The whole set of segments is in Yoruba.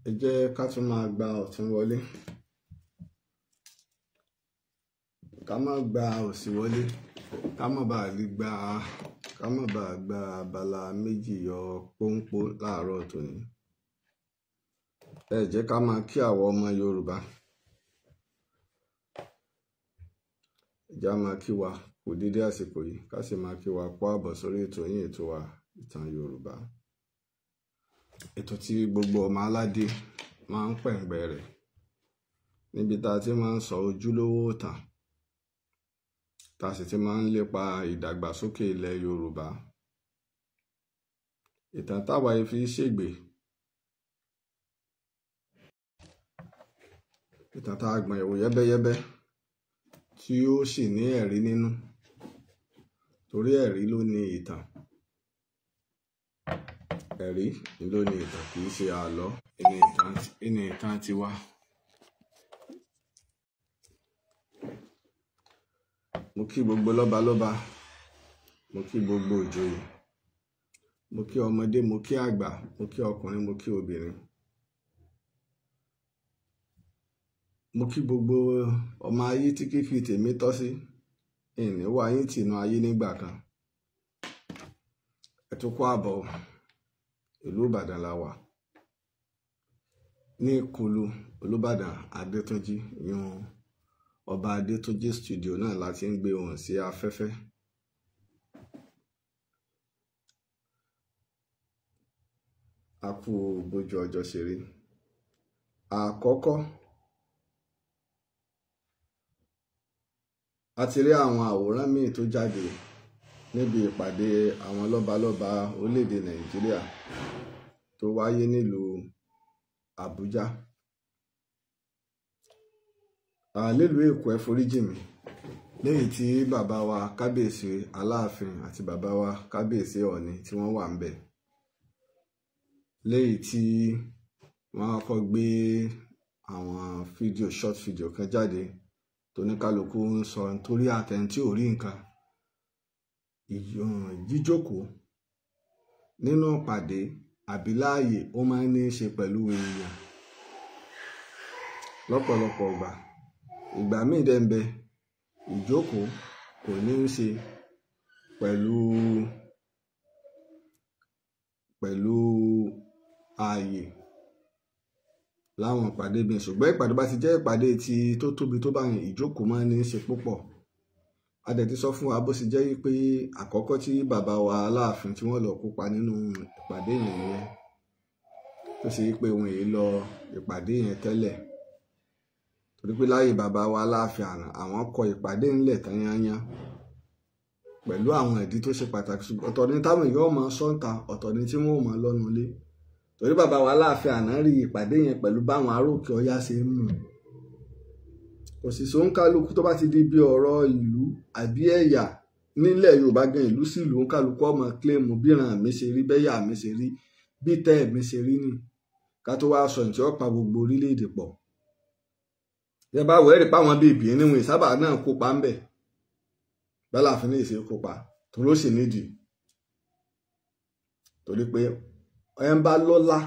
Ẹ jẹ́ ká tún máa gba ọ̀tún wọlé, ká má gba òsì wọlé, ká má bàa lè gba, ká má bàa gba abala méjì yọ pọ́npọ́ láàárọ̀ tòní. Ẹ jẹ́ ká máa kí àwọn ọmọ Yorùbá. Ẹ jẹ́ á máa kí wa kú dédé àsìkò yìí, ká sì máa kí wa kú àbọ̀ sórí ètò yín, ètò wa Ìtàn Yorùbá. Ètò tí gbogbo ọmọ aládé máa ń pẹ̀ǹgbẹ̀ rẹ̀, níbi tá a ti máa ń sọ ojúlówó ìtàn, tá a sì ti máa ń lépa ìdàgbàsókè ilẹ̀ Yorùbá. Ìtàn táwa yìí fi ṣègbè, ìtàn tá a gbọ̀n ẹ̀wò yẹ́bẹ́yẹ́bẹ́ tí ó sì ní ẹ̀rí nínú, torí ẹ̀rí ló ní ìtàn. Ẹ̀rí ló ní ìtàn, kì í ṣe àlọ́. Ìní ìtàn ti wá. Mo kí gbogbo lọ́balọ́ba, mo kí gbogbo ìjòyè, mo kí ọmọdé, mo kí àgbà, mo kí ọkùnrin, mo kí obìnrin. Mo kí gbogbo ọmọ ayé tí kíkí tèmi tọ́ sí. Ìní wá yín tìǹú ayé nígbà kan. Ẹ tún kú àbọ̀. Ìlú Ìbàdàn la wà. Ní Kulu Olúbàdàn Adétúnjì, yún Ọba Adétúnjì studio náà la ti ń gbé ohùn sí afẹ́fẹ́. A kú bójú ọjọ́ ṣe rí. Àkọ́kọ́, a ti rí àwọn àwòrán míì tó jáde níbi ìpàdé àwọn lọ́balọ́ba orílẹ̀-èdè Nàìjíríà tó wáyé nílùú Àbújá. Nílùú Èkó, ẹ foríjì mi, lẹ́yìn tí bàbá wa Kábíyèsí Aláàfin àti bàbá wa Kábíyèsí Ọọ̀ni tí wọ́n wà ńbẹ̀. Lẹ́yìn tí wọ́n kọ́kọ́ gbé àwọn fídíò, short video kan jáde tóníkálukú ń sọ nítorí àtẹni tí ò rí nǹkan. Jíjókòó nínú ìpàdé àbí láàyè ó máa ń ní í ṣe pẹ̀lú èèyàn lọ́pọ̀lọpọ̀ ìgbà. Ìgbà míì dẹ̀ ń bẹ, ìjókòó kò ní í ṣe pẹ̀lú ààyè láwọn ìpàdé bíi. Ṣùgbọ́n ìpàdé bá ti jẹ́ ìpàdé tí tó tóbi tó bá yẹn, ìjókòó máa ń ní í ṣe púpọ̀. A dẹ̀ ti sọ fún wa bó ṣe jẹ́ wípé àkọ́kọ́ tí bàbá wa Aláàfin tí wọ́n lọ kópa nínú ìpàdé yẹn nìyẹn, tó ṣe wípé wọn èyí lọ ìpàdé yẹn tẹ́lẹ̀. Torí pé láyé bàbá wa Aláàfin àná, àwọn kọ ìpàdé ńlẹ̀ tán yányán pẹ̀lú àwọn ìdí tó ṣe pàtàkì. Ṣùgbọ́n ọ̀tọ̀ ni táwọn èèyàn máa sọ́ǹta, ọ̀tọ̀ ni tí wọ́n ò máa lọ́nu ilé. Torí bàbá wa Aláàfin àná rí ìpàdé yẹn pẹ̀lú báwọn ará òkè Ọya ṣe ń mú. Kò sì sóńkálukú tó bá ti di bí ọ̀rọ̀ ìlú àbí ẹ̀yà nílẹ̀ Yorùbá gan, ìlú sí ìlú, òǹkálukú ọmọ kílẹ̀mù bíran mi ṣe rí, bẹ́yà mi ṣe rí, bí tẹ́ mi ṣe rí nì. Ká tó wá sọ ní tí ó pa gbogbo orílẹ̀-èdè pọ̀. Ẹ bá wẹ̀ rí páwọn bíi Benin wọn ìsábà náà kópa ń bẹ̀. Báláàfin ní ìṣe kópa, torí ó sì nídìí. Torí pé ẹ ń bá lọ́lá,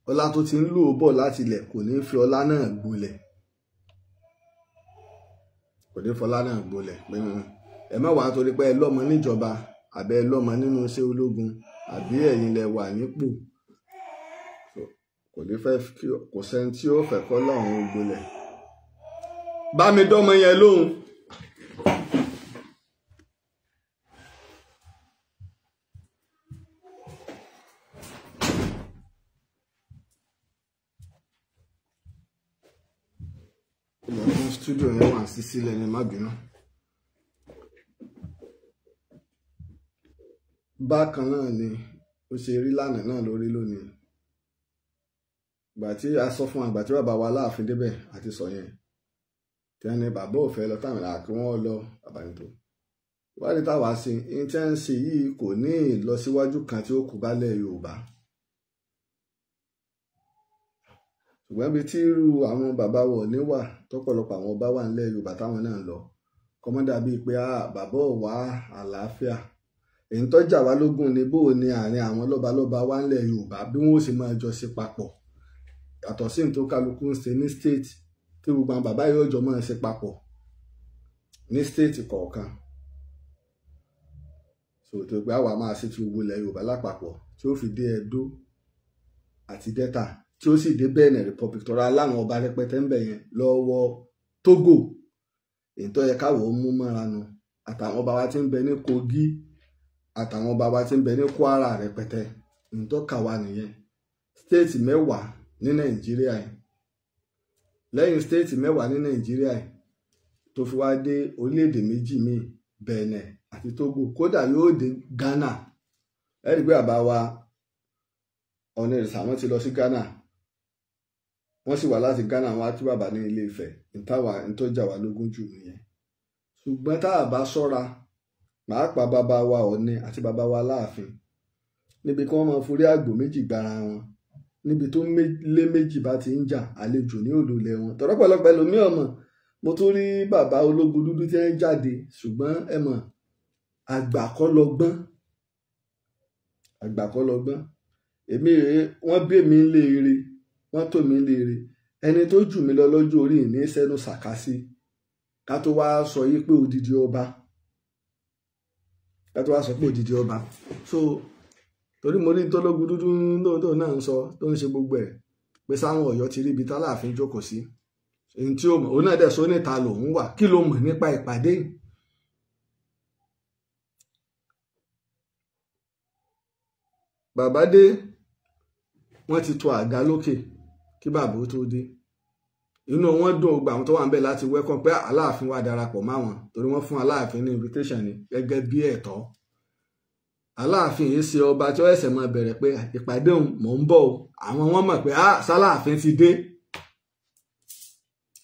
ọlá tó ti ń lò bọ̀ láti ilẹ̀ kò ní fi ọlá náà gbolẹ̀. Kò ní fọlá náà gbolẹ̀ pé ẹ má wàá torí pé ẹ lọ́mọ níjọba àbẹ́ ẹ lọ́mọ nínú iṣẹ́ ológun àbí ẹ̀yin lẹ wà nípò. Kò ní fẹ́ kí, kò sẹ́ni tí ó fẹ́ kọ́ lọ́hùn gbolẹ̀. Bá mi dọ́mọ yẹn lóhùn. Ilẹ̀kùn studio yẹn wà sí sílẹ̀ ní, má bínú. Bákan náà ni ó ṣe rí lánàá náà lórí lónìí. Ìgbà tí a sọ fún àgbà tí bàbá wa Aláàfin débẹ̀ àti sọ yẹn, tí wọ́n ní bàbá ò fẹ́ lọ táwọn àkí wọ́n lọ bàbá ní tó. Ìwádìí táwa ṣe, ní tí wọ́n ń ṣe yìí kò ní ìlọsíwájú kan tí ó kù bálẹ̀ Yorùbá. Ṣùgbọ́n ibi tí irú àwọn bàbá wọ̀ ní wà, tọ́pọ̀lọpọ̀ àwọn ọba wà nílẹ̀ Yorùbá táwọn náà ń lọ. Kọ́mọ́dà bíi pé bàbá ò wá àlàáfíà. Èyí tó jà wá lógún ni bó ni àárín àwọn lọ́balọ́ba wà nílẹ̀ Yorùbá bí wọ́n ó sì máa jọ ṣe papọ̀. Yàtọ̀ sí ní tó kálukú ń ṣe ní state tí gbogbo àwọn bàbá yóò jọ máa ṣe papọ̀ ní state kọ̀ọ̀kan. So tó pé àwa máa ṣe ti gbogbo ilẹ̀ Yorùbá lápapọ̀ tí ó fi dé Ẹdó àti Delta, tí ó sì dé Benin Republic, tọ́ra láwọn ọba rẹpẹtẹ ń bẹ̀ yẹn lọ́wọ́ Togo, èyí tó yẹ káwọ́ mú mọ́ra nu, àtàwọn ọba wa tí ń bẹ ní Kogi, àtàwọn ọba wa tí ń bẹ ní Kwara rẹpẹtẹ, èyí tó kà wá nìyẹn. Stéètì 10 ní Nàìjíríà yìí, lẹ́yìn stéètì 10 ní Nàìjíríà yìí tó fi wá dé orílẹ̀-èdè méjì míì, Benin àti Togo, kódà yóò dé Ghana. Ẹ rí i pé bàbá wa Ọ̀nìrìsà wọ́n ti lọ sí Ghana, wọ́n sì wá láti Ghana, wọ́n á kí bàbá ní Ilé Ifẹ̀. Ntàwà ntọ́jà wà lógún jù nìyẹn. Ṣùgbọ́n tá a bá ṣọ́ra, pàápàá bàbá wa Ọ̀ọ̀ni àti bàbá wa Aláàfin, níbi kí wọ́n máa forí àgbò méjì gbára wọn, níbi tó lé méjì bá ti ń jà, àlejò ní òdòlẹ̀ wọn. Tọ̀rọ̀pọ̀lọpọ̀ ẹlòmíì ọmọ, mo tún rí bàbá ológun dúdú tí ń jáde, ṣùgbọ́n ẹ mọ̀, àgbà kọ́ lọ́gbọ́n, àgbà kọ́ lọ́gbọ́n. Èmi rèé, wọ́n bí mi léere, wọ́n tò mí léere, ẹni tó jù mí lọ lọ́jọ́ orí ní sẹ́nu sàkásí, ká tó wá sọ yí pé odidi ọba, ká tó wá sọ pé odidi ọba. So torí mo rí tọ́lógun dúdú lóòótọ́ náà ń sọ tó ń ṣe gbogbo ẹ̀ pé sáwọn Ọ̀yọ́ ti rí ibi tálàáfin jókòó sí, èyí tí ó mọ̀ òun náà dẹ̀ sọ níta lòun wà, kí ló mọ̀ nípa ìpàdé yìí? Bàbá dé, wọ́n ti tò àga lókè kí bàbá ó tó dé. Inú wọn dùn, gbogbo àwọn tó wà ń bẹ̀ láti welcome pé Aláàfin wá darapọ̀ máwọn, torí wọ́n fún Aláàfin ní invitation ni gẹ́gẹ́ bí ẹ̀tọ́. Aláàfin yìí ṣe ọba tí ó ẹ̀sẹ̀ máa bẹ̀rẹ̀ pé ìpàdé òun mò ń bọ̀ o. Àwọn wọn mọ̀ pé ah, sáláàfin ti dé,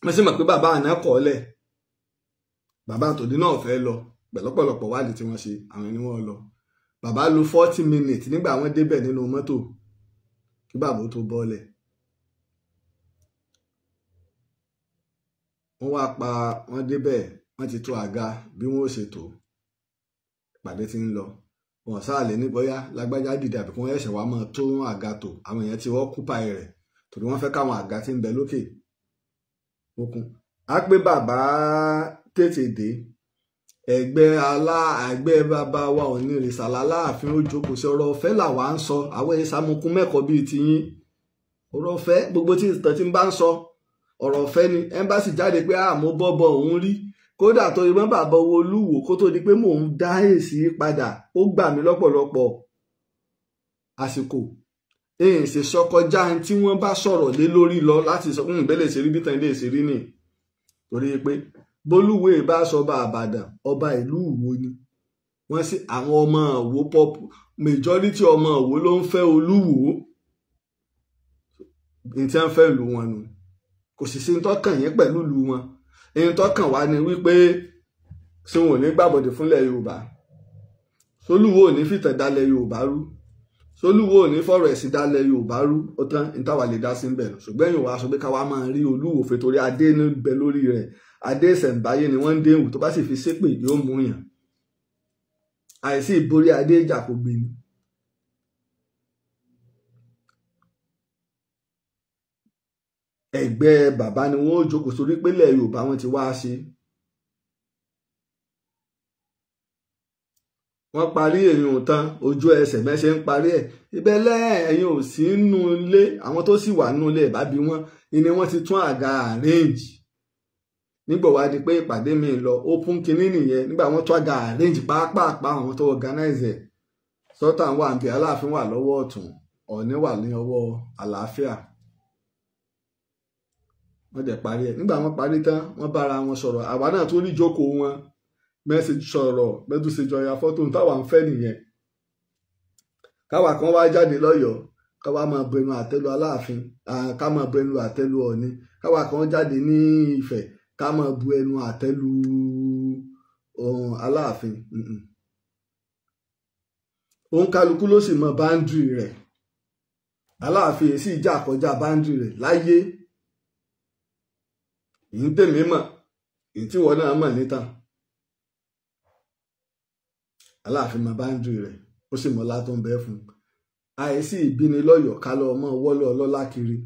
wọ́n sì mọ̀ pé bàbá àná kọ̀ ọ́ lẹ̀, bàbá àtòdí náà fẹ́ lọ pẹ̀lọ́pọ̀lọpọ̀ wádìí tí wọ́n ṣe, àwọn ni wọ́n lọ. Bàbá lo 40 minutes nígbà wọ́n débẹ̀ nínú mọ́tò kí bàbá tó bọ́lẹ̀. Wọ́n wá pa wọ́n débẹ̀, wọ́n ti tò àga bí wọ́n ó ṣe tò, ìpàdé ti ń lọ. Wọn sáà lè ní bóyá lágbájá dìde àbí kí wọ́n ẹ̀ṣẹ̀ wá máa tó àga tò. Àwọn èèyàn ti occupy rẹ̀ torí wọ́n fẹ́ káwọn àga ti ń bẹ lókè okun. Á pé bàbá tètè dé, ẹgbẹ́ ẹgbẹ́ bàbá wa Ọ̀nìrìsà l'Aláàfin ó jókòó sí. Ọ̀rọ̀ ọ̀fẹ́ làwa ń sọ, àwọn ìsàmùkún mẹ́kọ̀ọ́ bíi tiyín. Ọ̀rọ̀ ọ̀fẹ́ gbogbo tí ìtàn tí ń bá ń sọ ọ̀rọ̀ ọ̀fẹ́ ni. Ẹ́mbásì jáde pé àmọ́ bọ́bọ̀ òun rí, kódà tó ìbọn bàbá owó Olúwo kó tó di pé mò ń dá èsì padà, ó gbà mí lọ́pọ̀lọpọ̀ àsìkò. Èyí ṣe sọ kọjá tí wọ́n bá sọ̀rọ̀ lé lórí lọ láti sọ bẹ́ẹ̀ lè ṣe rí bí tàn ilé ṣe rí nì. Torí pé bólúwé bá sọba Àbàdàn, ọba ìlú Ìwó ni wọ́n sì àwọn ọmọ Ìwó pop majority ọmọ Ìwó ló ń fẹ́ Olúwo, ní tí wọ́n fẹ́ lù wọn nù. Kò sì sí tọ́kàn yẹn pẹ̀lú ìlú wọn. Èyí tọ́kàn wá ni wípé ṣé wọn ò ní gbàbọ̀dè fúnlẹ̀ Yorùbá, Solúwo ò ní fìtàn dálẹ̀ Yorùbá rú, Solúwo ò ní fọ̀rọ̀ ẹ̀sìn dálẹ̀ Yorùbá rú, ó tán ní táwa lè dá sí bẹ̀rù. Ṣùgbọ́n èèyàn wá sọ pé káwa máa rí Olúwo fẹ́ torí adé ní bẹ lórí rẹ̀, adé ìṣẹ̀ǹbáyé ni wọ́n ń déhùn, tó bá sì fi ṣépè yóò mú yàn. Àìsí ìborí adé ìjà kò gbé ni. Ẹgbẹ́ bàbá ni wọ́n ó jókòó sórí pélé Yorùbá wọn ti wá ṣe. Wọ́n parí èyàn tán, ojú ẹsẹ̀ mẹ́sẹ̀ ń parí ẹ̀. Ìbẹ̀lẹ̀ ẹ̀yìn ò sí nínú ilé, àwọn tó sì wà nínú ilé ẹ̀ bá bí wọ́n ni wọ́n ti tún àga arrange. Nígbà wá di pé ìpàdé mi lọ, open kinní nìyẹn, nígbà wọ́n tún àga arrange pàápàá àwọn tó organize ẹ̀. Sultan wà níbi, Aláàfin wà lọ́wọ́ ọ̀tún, Ọ̀ọ̀ni wà ní ọwọ́ àlàáfíà. Wọ́n dẹ̀ parí ẹ̀. Nígbà wọ́n parí tán, wọ́n bára wọn sọ̀rọ̀. Àwa náà tún rí ìjókòó wọn, mẹ́sì sọ̀rọ̀, mẹ́tún ṣe jọya fọ́tò táwa ń fẹ́ nìyẹn. Káwa kan wá jáde lọ́yọ̀ọ́, káwa máa bẹnu àtẹ́lu Aláàfin, ká máa bẹnu àtẹ́lu Ọ̀ọ̀ni. Káwa kan jáde ní Ifẹ̀, ká máa bu ẹnu àtẹ́lu Aláàfin. Òun kálukú ló sì mọ báńdìrì rẹ̀. Aláàfin sì jà kọjá báńdìrì rẹ̀ láyé. Ìyí tèmi mọ̀, ìyí tí wọ́n náà mọ̀ níta. Aláàfin mọ báńdìrì rẹ̀, ó sì mọ ọlá tó ń bẹ fún un. Àìsí ìbíni lọ́yọ̀ọ́ ká lọ mọ́ wọ́lọ́ ọlọ́lá kiri.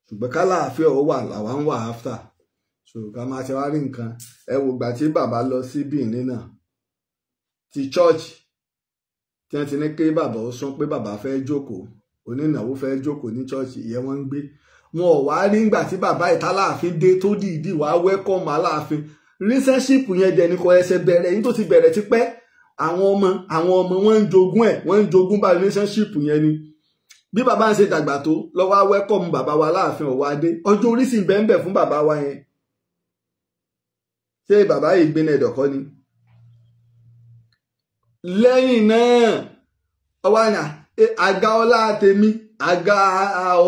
Ṣùgbọ́n kálàáfíà ó wà làwa ń wà after. So ká máa ti wá rí nǹkan. Ẹ wo ìgbà tí bàbá lọ sí Benin náà, ti church tí wọ́n ti ní kí bàbá ó sún pé bàbá fẹ́ jókòó, onínáwó fẹ́ jókòó ní church, ìyẹn wọ́n ń gbé. Wọn ò wá rí ngbà tí bàbá ìtàláàfin dé tó dìídì wá welcome Aláàfin. Relationship yẹn dẹ̀ ní kò ẹsẹ̀ bẹ̀rẹ̀, yín tó ti bẹ̀rẹ̀ tipẹ́. Àwọn ọmọ wọn ń jogún ẹ̀, wọ́n ń jogún bá relationship yẹn ni. Bí bàbá ń ṣe dàgbà tó lọ́wọ́ welcome bàbá wa Aláàfin Ọ̀wọ́adé. Ọjọ́ orí sì ń bẹ ń bẹ fún bàbá wa yẹn. Ṣé bàbá yìí gbé náà ẹ̀dọ̀kọ́ ni? Lẹ́yìn náà ọwọ́ àná àga ọlá tèmi, àga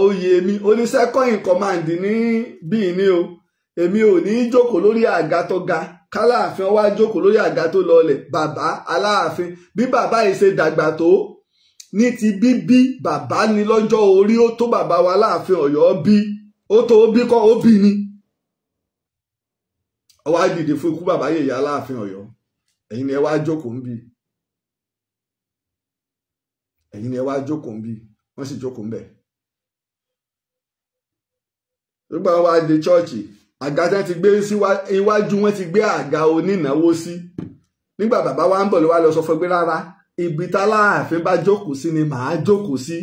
oyè mi, oní second in command ní bíi ní o. Èmi ò ní jókòó lórí àga tó ga, kálàáfin wá jókòó lórí àga tó lọlẹ̀. Bàbá Aláàfin, bí bàbá yìí ṣe dàgbà tó ní ti bíbí, bàbá ni lọ́jọ́ orí ó tó bàbá wa Aláàfin Ọ̀yọ́ bí, ó tó bí kọ́ ó bí ni. Ó wá dìde fún ikú bàbá yèyé Aláàfin Ọ̀yọ́. Ẹ̀yin ni ẹ wá jókòó ń bí, ẹ̀yin ni ẹ wá jókòó ń bí. Wọ́n sì jókòó ń bẹ̀. Nígbà wọn wá dé chọ́ọ̀chì, àga tí wọ́n ti gbé sí iwájú, wọ́n ti gbé àga onínáwó sí. Nígbà bàbá wa ń bọ̀ ló wá lọ sọ fún pé rárá, ibi táláàfin bá jókòó sí ni màá jókòó sí.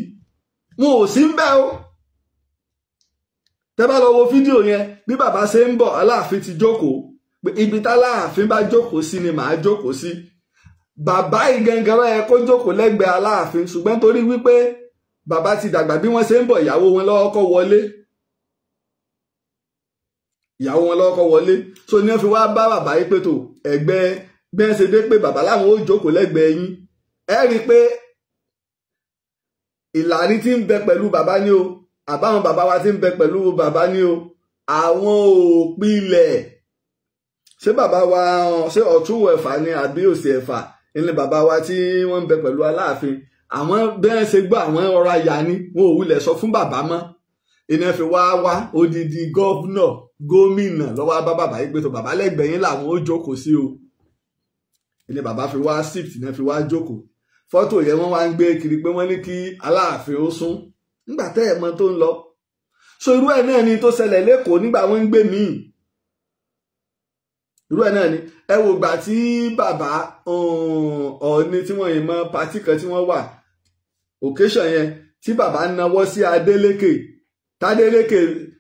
Wọn ò sí ń bẹ̀ o. Tẹ́ bá lọ wo fídíò yẹn, bí bàbá ṣe ń bọ̀, Aláàfin ti jókòó. Ibi táláàfin bá jókòó sí ni màá jókòó sí. Bàbá ìgangan ló yẹ kó jókòó lẹ́gbẹ̀ẹ́ Aláàfin, ṣùgbọ́n torí wípé bàbá ti dàgbà, bí wọ́n ṣe ń bọ̀, ìyàwó wọn lọ́wọ́ kọ́ wọlé. Ìyàwó wọn lọ́wọ́ kọ́ wọlé. So ní wọ́n fi wá bá bàbá yìí pé tó ẹ̀gbẹ́ bí wọ́n ṣe dé pé bàbá láwọn ó jókòó lẹ́gbẹ̀ẹ́ yín. Ẹ rí i pé ìlàrí tí ń bẹ pẹ̀lú bàbá ni o, àbáwọn bàbá wa tí ń bẹ pẹ̀lú bàbá ni o, àwọn òpilẹ̀. Ṣé bàbá wa ṣé ọ̀tún ẹ̀fà ni àbí òsì ẹ̀fà ní bàbá wa tí wọ́n ń bẹ pẹ̀lú Aláàfin? Àwọn bẹ́ẹ̀ ṣe gbọ́ àwọn ọ̀rọ̀ àyà ni, wọn ò wulẹ̀ sọ fún bàbá mọ́. Iná fi wá wá odidi gọ́vnọ̀ gómìnà lọ́wọ́ bá bàbá yìí pé tó bàbá lẹ́gbẹ̀ẹ́ yín làwọn ó jókòó sí o. Iná bàbá fi wá shift, iná fi wá jókòó. Fọ́tò yẹn wọ́n wá ń gbé kiri pé wọ́n ní kí Aláàfin ó sún nígbà tẹ́ ẹ̀ mọ̀ tó ń lọ. So irú ẹ̀ náà ni tó ṣẹlẹ̀ lẹ́kọ̀ọ́ nígbà wọ́n ń gbé míì. Irú ẹ̀ náà ni ẹ wò gbà tí bàbá Ọọ̀ni tí wọ́n yìí mọ pátì kan tí wọ́n wà occasion yẹn, tí bàbá nawọ́ sí Adélékè,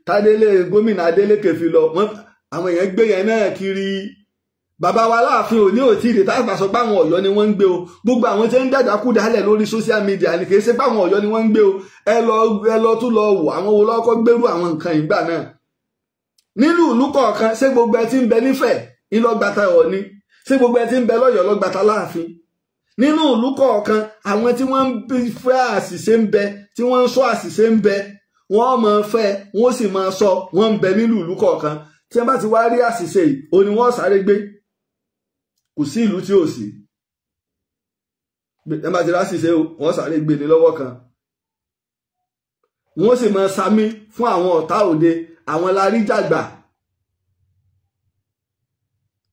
Tádélé gómìnà Adélékè fi lọ, àwọn èèyàn gbé yẹn náà kiri. Bàbá wa Aláàfin òní òtí ìdè tá a bá sọ pé àwọn Ọ̀yọ́ ni wọ́n ń gbé o. Gbogbo àwọn tí ń dàdákú dálẹ̀ lórí social media ni kì í ṣe pé àwọn Ọ̀yọ́ ni wọ́n ń gbé o. Ẹ lọ tún lọ wò àwọn wo lọ́kọ́ gbérú àwọn nǹkan ìgbà náà. Nínú ìlú kọ̀ọ̀kan, ṣé gbogbo ẹ ti ń bẹ nífẹ̀ẹ́ ìlọgbàtà Ọ̀ọ̀ni? Ṣé gbogbo ẹ ti ń bẹ lọ́yọ̀ọ́ lọ́gbàtà Láàfin? Nínú ìlú kọ̀ọ̀kan, àwọn tí wọ́n ń fẹ́ àṣìṣe ń bẹ, tí wọ́n ń sọ àṣìṣe ń bẹ, wọ́n máa fẹ́, wọ́n sì máa sọ, wọ́n ń bẹ nínú ìlú kọ̀ọ̀kan. Tí wọ́n bá ti wá rí àṣìṣe yìí, òní wọ́n sáré gbé. Kò sí ìlú tí ò sí. Ẹ bá ti rí àṣìṣe, wọ́n sáré gbé ní lọ́wọ́ kan. Wọ́n sì máa samí fún àwọn ọ̀tá òde, àwọn laríjàgbà.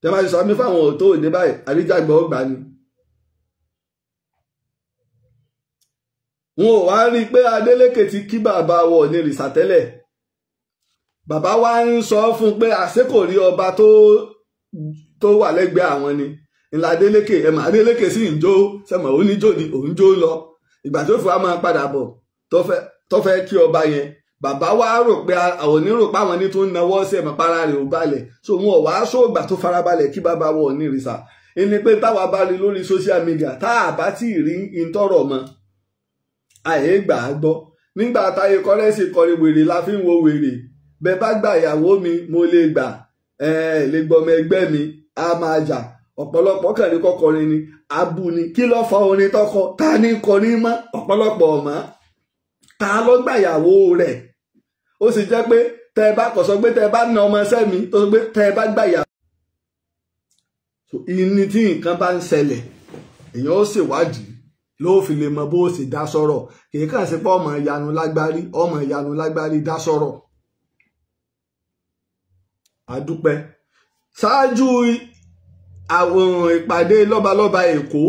Tí wọ́n bá ti samí fún àwọn ọ̀tá òde báyìí, àríjàgbà ó gbà ni. Wọn ò wá rí i pé Adélékè ti kí bàbá wọ̀ ní rìsà tẹ́lẹ̀. Bàbá wa ń sọ fún un pé àṣé kò rí ọba tó wà lẹ́gbẹ̀ẹ́ àwọn ni. Ńlá Adélékè, ẹ̀mọ̀ Adélékè sì ń jó, sẹ́mọ̀ oníjó ni òun jó lọ. Ìgbà tó fi wá máa padà bọ̀ tó fẹ́ kí ọba yẹn, bàbá wa rò pé àwọn onírò pé àwọn ní tó ń nawọ́ sí ẹ̀mọ̀ para rẹ̀ ò balẹ̀. So wọn ò wá sóògbà tó farabalẹ̀ kí bàbá wọ̀ ní rìsà. Ẹni pé táwa bá rí lórí social media, tá a bá tí ì rí ìtọ́rọ̀ mọ́, àyè gbà á gbọ́. Nígbà táyé kọ́rẹ́sì kọrin wèrè la fi ń wo wèrè. Bẹ́ẹ̀ bá gbà ìyàwó mi, mo lè gbà, lè gbọmọ ẹgbẹ́ mi, a máa jà. Ọ̀pọ̀lọpọ̀ kàn ní kọkọrin ni, abu ni. Kí ló fa orin tọkọ? Ta ní kọrin mọ́? Ọ̀pọ̀lọpọ̀ ọ̀mọ́. Ta ló gbà ìyàwó rẹ̀? Ó sì jẹ́ pé tẹ́ ẹ bá kọ̀ sọ pé tẹ́ ẹ bá na ọmọ ẹsẹ́ mi, tó sọ pé tẹ́ ẹ bá gbà ìyàwó. Ìní tí nǹkan bá ń ṣẹlẹ̀, èèyàn ó ṣèwádìí ló fi lè mọ bó ṣe dá sọ̀rọ̀. Kì í kàn sí pé ọmọ ìyanu lágbárí, ọmọ ìyanu lágbárí dá sọ̀rọ̀. Àdúpẹ́. Ṣáájú àwọn ìpàdé lọ́balọ́ba Èkó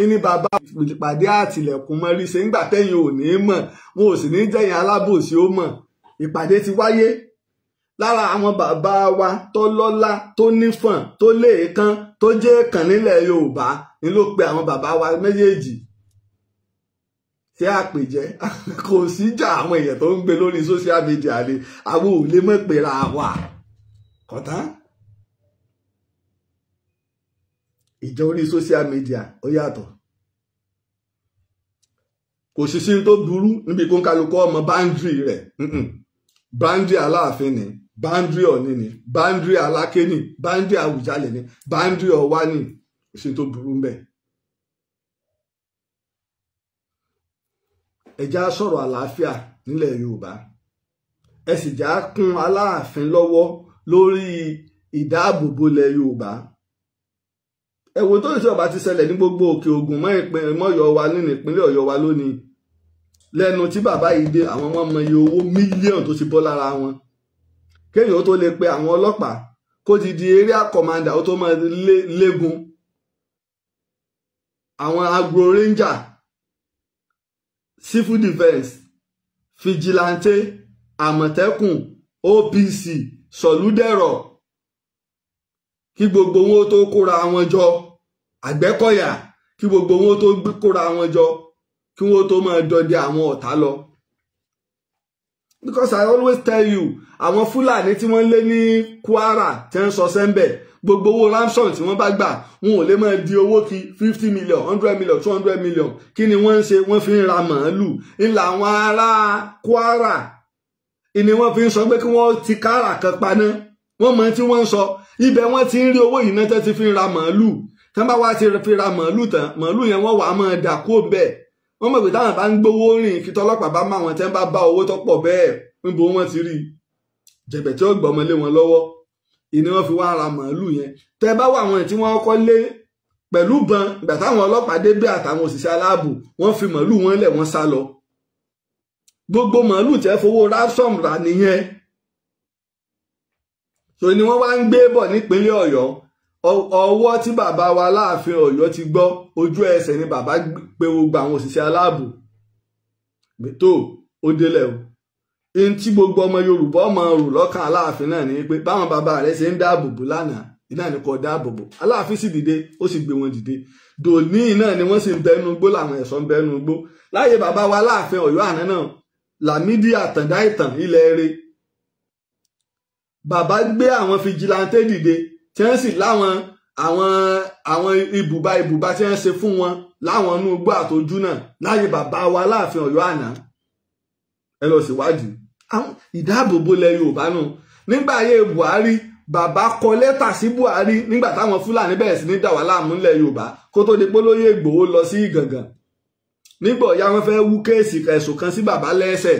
ní bàbá ìpàdé àtìlẹ̀kùn mọ́rí ṣe ńgbà tẹ́yìn ò ní mọ̀, wọn ò sì ní jẹ́yìn alábòsí ó mọ̀. Ìpàdé ti wáyé lára àwọn bàbá wa tó lọ́lá, tó nífọ̀n, tó léèkán, tó jẹ́ kàn nílẹ̀ Yorùbá ni ló pe àwọn bàbá wa méjèèjì tí àpèjẹ. Kò síjà àwọn èèyàn tó ń gbé lórí social media ni àwọn ò lè mọ̀ pera wa kọ̀tán. Ìjọ orí social media ó yàtọ̀. Kò sí sí tó burú níbi kó ń kálukú ọmọ báńdírì rẹ̀. Báńdírì Aláàfin ni, báńdírì Ọ̀ọ̀ni ni, báńdírì Aláké ni, báńdírì Àwùjalẹ̀ ni, báńdírì Ọ̀wá ni. Kò sí tó burú ń bẹ̀. Ẹ já sọ̀rọ̀ àlàáfíà nílẹ̀ Yorùbá. Ẹ sì já kún Aláàfin lọ́wọ́ lórí ìdáàbòbò ilẹ̀ Yorùbá. Ẹ wo tó ìṣọba ti ṣẹlẹ̀ ní gbogbo Òkè Ògùn mọ́ Ọ̀yọ́ wa nínú ìpínlẹ̀ Ọ̀yọ́ wa lónìí. Lẹ́nu tí bàbá yìí dé, àwọn ọmọ mọ iye owó mílíọ̀nù tó ti bọ́ lára wọn. Kéèyàn tó lè pe àwọn ọlọ́pàá kó ti di area commander, ó tó máa légun. Àwọn agro ranger, civil defence, vigilante, Àmọ̀tẹ́kùn, OPC, sọ̀lúdẹ̀rọ̀, kí gbogbo wọn tó kóra wọn jọ, Àgbẹ̀kọ̀yà, kí gbogbo wọn tó kóra wọn jọ, kí wọn tó máa dọdẹ àwọn ọ̀tá lọ. Because I always tell you, àwọn Fúlàní tí wọ́n lé ní Kwara tí wọ́n sọ sẹ́ńbẹ̀, gbogbo owó ransom tí wọ́n bá gbà, wọn ò lè máa di owó kí 50 million, 100 million, 200 million. Kí ni wọ́n ń ṣe? Wọ́n fi ń ra màálù. Ńlá àwọn ará Kwara ni wọ́n fi ń sọ pé kí wọ́n ti kára kan paná. Wọ́n mọ tí wọ́n ń sọ. Ibẹ̀ wọ́n ti ń rí owó yìí náà tẹ́ ti fi ń ra màálù. Tẹ́ bá wá ti fi ra màálù tán, màálù yẹn wọ́n wàá máa dà kó bẹ́ẹ̀. Wọ́n mọ̀ pé táwọn bá ń gbowó rìn kí tọlọ́pàá bá máa wọn tẹ́ bá bá owó tó pọ̀ bẹ́ẹ̀, níbo wọ́n ti rí jẹ̀bẹ̀ tí ó gbọ́mọ lé wọn lọ́wọ́. Ìní wọ́n fi wá ra màálù yẹn. Tẹ́ bá wà àwọn tí wọ́n kọ́ lé pẹ̀lú bọn, ìgbà táwọn ọlọ́pàá dé bí àtàwọn òṣìṣẹ́ aláàbò, wọ́n fi màálù wọn lẹ̀, wọ́n sá lọ. Gbogbo màálù tẹ́ fowó ransom rà nìyẹn. So ni wọ́n wá ń gbé bọ̀ nípínlẹ̀ Ọ̀yọ́. Ọwọ́ tí bàbá wa Láàfin Ọ̀yọ́ ti gbọ́, ojú ẹsẹ̀ ni bàbá pé gbogbo àwọn òṣìṣẹ́ aláàbò tó ó délẹ̀ o. In tí gbogbo ọmọ Yorùbá ọmọ rò lọ́kàn Aláàfin náà ni pé báwọn bàbá rẹ̀ ṣe ń dáàbòbò lánàá, iná ni kò dáàbòbò. Aláàfin sì dìde, ó sì gbé wọn dìde. Dòní náà ni wọ́n sì ń bẹnu gbó, làwọn ẹ̀ṣọ́ ń bẹnu gbó. Láyé bàbá wa Láàfin Ọ̀yọ́ àná náà, Lámídì Àtàndá Ìtàn ilẹ̀ eré, bàbá gbé àwọn fìjìláńtẹ́ dìde tí wọ́n sì láwọn àwọn ibùba ibùba tí wọ́n ṣe fún wọn láwọn inú igbó àtọjú náà láyé bàbá wa Láàfin Ọ̀yọ́ àná. Ẹ lọ síwádìí ìdáàbòbò ilẹ̀ Yorùbá nù. Nígbà ayé Buhari, bàbá kọ lẹ́tà sí Buhari nígbà táwọn Fúlàní bẹ̀rẹ̀ sí ní dà wá láàmú nílẹ̀ Yorùbá kó tó di pé Olóyè Ìgbòho lọ sí Ìgàngàn. Nígbà ọ̀yá wọn fẹ́ wú kéèsì ẹ̀sùn kan sí bàbá lẹ́sẹ̀,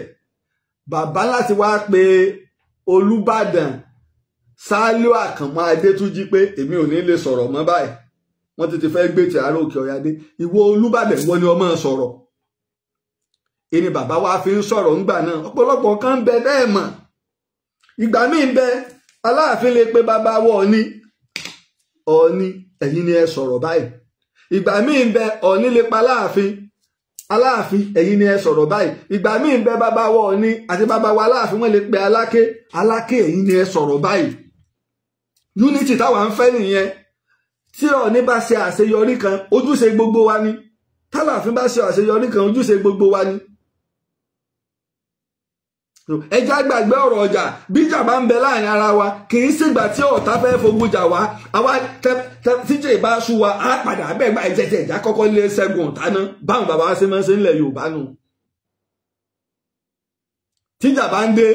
bàbá láti wá pe Olúbàdàn Sálíù Àkànmọ́ Adétúnjì pé èmi ò ní lè sọ̀rọ̀ mọ́ báyìí, wọ́n ti fẹ́ gbé ti àárọ̀ Òkè Ọ̀yà dé, ìwọ Olúbàdàn ìwọ ni ọmọ sọ̀rọ̀. Ìní bàbá wa fi ń sọ̀rọ̀ ńgbà náà. Ọ̀pọ̀lọpọ̀ kan ń bẹ bẹ́ẹ̀ mọ̀. Ìgbà míì ń bẹ Aláàfin lè pe bàbá wọ Ọ̀ọ̀ni, Ọ̀ọ̀ni ẹ̀yin ni ẹ sọ̀rọ̀ báyìí. Ìgbà míì ń bẹ Ọ̀ọ̀ni lè pa Aláàfin, Aláàfin ẹ̀yin ni ẹ sọ̀rọ̀ báyìí. Ìgbà míì ń bẹ bàbá wọ Ọ̀ọ̀ni àti bàbá wa Aláàfin wọ́n lè pe Aláké, Aláké ẹ̀yin ni ẹ sọ̀rọ̀ báyìí. Unity táwa ń fẹ́ nìyẹn. Tí Ọ̀ọ̀ni bá ṣe àṣeyọrí kan, ojúṣe gbogbo wa ni. Tálàfin bá ṣe àṣeyọrí kan, ojúṣe gbogbo wa ni. Ẹ já gbàgbé ọ̀rọ̀ ọjà. Bíjà bá ń bẹ láàrin ara wa, kì í sígbà tí ọ̀tá fẹ́ fogun jà wá. Àwa tíjẹ́ ìbá sú wa, á padà bẹ́ẹ̀ gba ìjẹ́jẹ́ ìjà kọ́kọ́ lé ṣẹ́gun ọ̀tá náà. Báwọn bàbá wa ṣe máa ń ṣe ńlẹ̀ Yorùbá nù. Tíjà bá ń dé,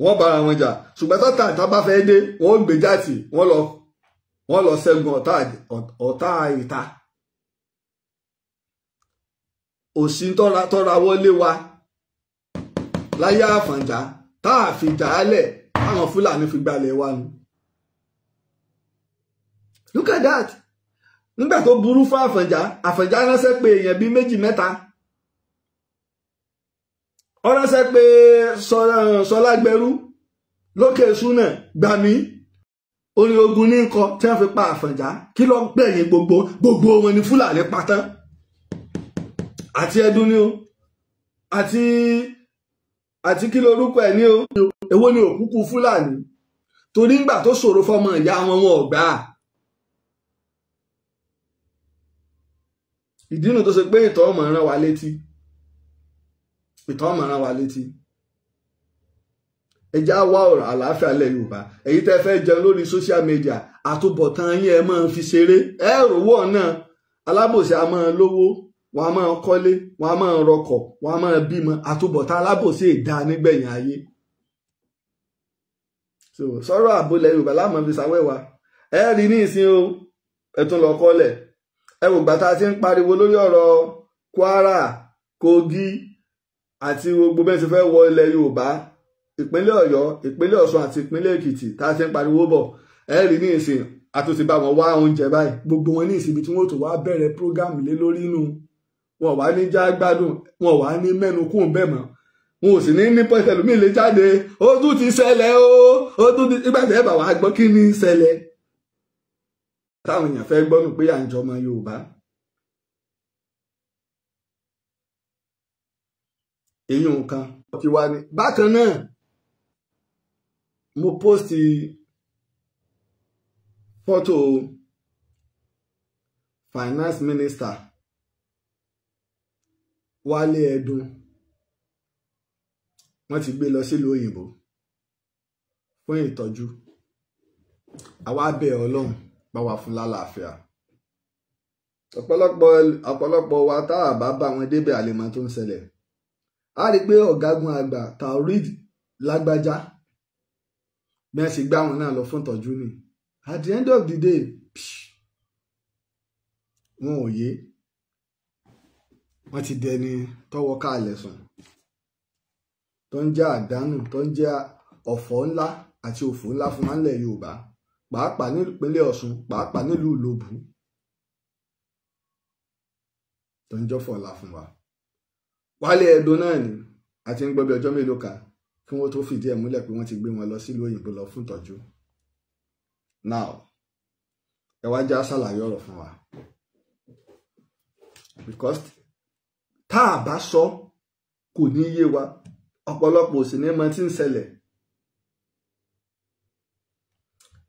wọ́n bára wọn jà. Ṣùgbọ́n tọ́ta ìta bá fẹ́ dé, wọ́n gbé jáàtì, wọ́n lọ ṣẹ́gun ọ̀tá ìta. Òsì tọ́ra wọlé wa láyé Àfọ̀njá tá a fi jà á lẹ̀ táwọn Fúlàní fi gbalẹ̀ wa nu. Look at that. Nígbà tó burú fún Àfọ̀njá, Àfọ̀njá ránṣẹ́ pé èèyàn bíi méjì mẹ́ta. Ó ránṣẹ́ pé Sọlágbẹrú lókè Súnà gbàmí. Orin ogun ní nǹkan tí wọ́n fi pa Àfọ̀njá. Kí ló ń gbẹ̀yìn gbogbo gbogbo wọn ni Fúlàní pa tán. Àti Ẹdun ni o, àti Àti kí lorúkọ ẹ̀ ní o, èwo ni òkúkú Fúlàní? Torí ńgbà tó ṣòro fọmọ ìyá wọn, wọn ò gbà á. Ìdí nu tó ṣe pé ìtàn ọmọ rán wa létí, ìtàn ọmọ rán wa létí. Ẹ já wá ọ̀rọ̀ àlàáfíà lẹ̀ Yorùbá. Èyí tẹ́ fẹ́ jẹun lórí social media, àtúbọ̀tán yín ẹ máa fi ṣeré. Ẹ rówó ọ̀nà alábòsí a máa lówó, wọn a máa kọ́lé, wọn a máa rọkọ̀, wọn a máa bímọ. Àtúbọ̀tán alábòsí ìdá nígbẹ̀yìn ayé. So sọ̀rọ̀ àbólẹ̀ Yorùbá láàmú fi ṣàwẹ́wà. Ẹ rí ní ìsìn o, ẹ tún lọ kọ́lẹ̀. Ẹ wò gbà tá a ti ń pariwo lórí ọ̀rọ̀ Kwara, Kogi àti gbogbo bẹ́ẹ̀ ti fẹ́ wọ ilẹ̀ Yorùbá, ìpínlẹ̀ Ọ̀yọ́, ìpínlẹ̀ Ọ̀ṣun àti ìpínlẹ̀ Èkìtì tá a ti ń pariwo bọ̀. Ẹ rí ní ìsìn àtúntì bá wọn wá oúnjẹ báyìí. Gbogbo wọn ní ìsinmi tí wọ́n tó wá bẹ̀rẹ̀ prógámù lé lórí inú wọn wá ní já gbádùn, wọn wá ní mẹ́nu kún bẹ́ẹ̀ mọ́, wọn ò sì ní ní pẹ́sẹ̀ lómi lè jáde. Ó tún ti ṣẹlẹ̀ o, ó tún ti nígbà tí ẹ bá wàá gbọ́ kí ni ṣẹlẹ̀. Táwọn èèyàn fẹ́ gbọ́nù pé à ń jọmọ Yorùbá. Èyí nǹkan ti wá ní. Bákan náà mo pósìtì fọ́tò finance minister Wálé Ẹdùn. Wọ́n ti gbé lọ sílùú òyìnbó fún ìtọ́jú. Àwa bẹ̀ Ọlọ́run bá wa fún lálàáfíà. Ọ̀pọ̀lọpọ̀ wa tá a bá bá wọn débẹ̀ àlèmọ́ tó ń ṣẹlẹ̀. A rí i pé ọ̀gágun àgbà Taoreed Lágbájá bí wọ́n ṣe gbá wọn náà lọ fún ìtọ́jú ni. At the end of the day, wọn ò yé, wọ́n ti dẹni tọ́wọ́ káàlẹ̀ sùn, tó ń jẹ́ àdánù, tó ń jẹ́ ọ̀fọ̀ ńlá àti òfò ńlá fún wa nílẹ̀ Yorùbá, pàápàá nípínlẹ̀ Ọ̀ṣun, pàápàá nílùú Ìlobù, tó ń jọ́fọ̀ ńlá fún wa. Wálé Ẹdùn náà ni a ti ń gbọ́ bí ọjọ́ mélòó kan kí wọ́n tó fìdí ẹ̀ múlẹ̀ pé wọ́n ti gbé wọn lọ sílùú òyìnbó lọ fún ìtọ́jú. Now, ẹ wá já ṣàlàyé ọ̀rọ̀ fún wa, because tá a bá sọ kò ní yé wa, ọ̀pọ̀lọpọ̀ sì ní mọ tí ń ṣẹlẹ̀.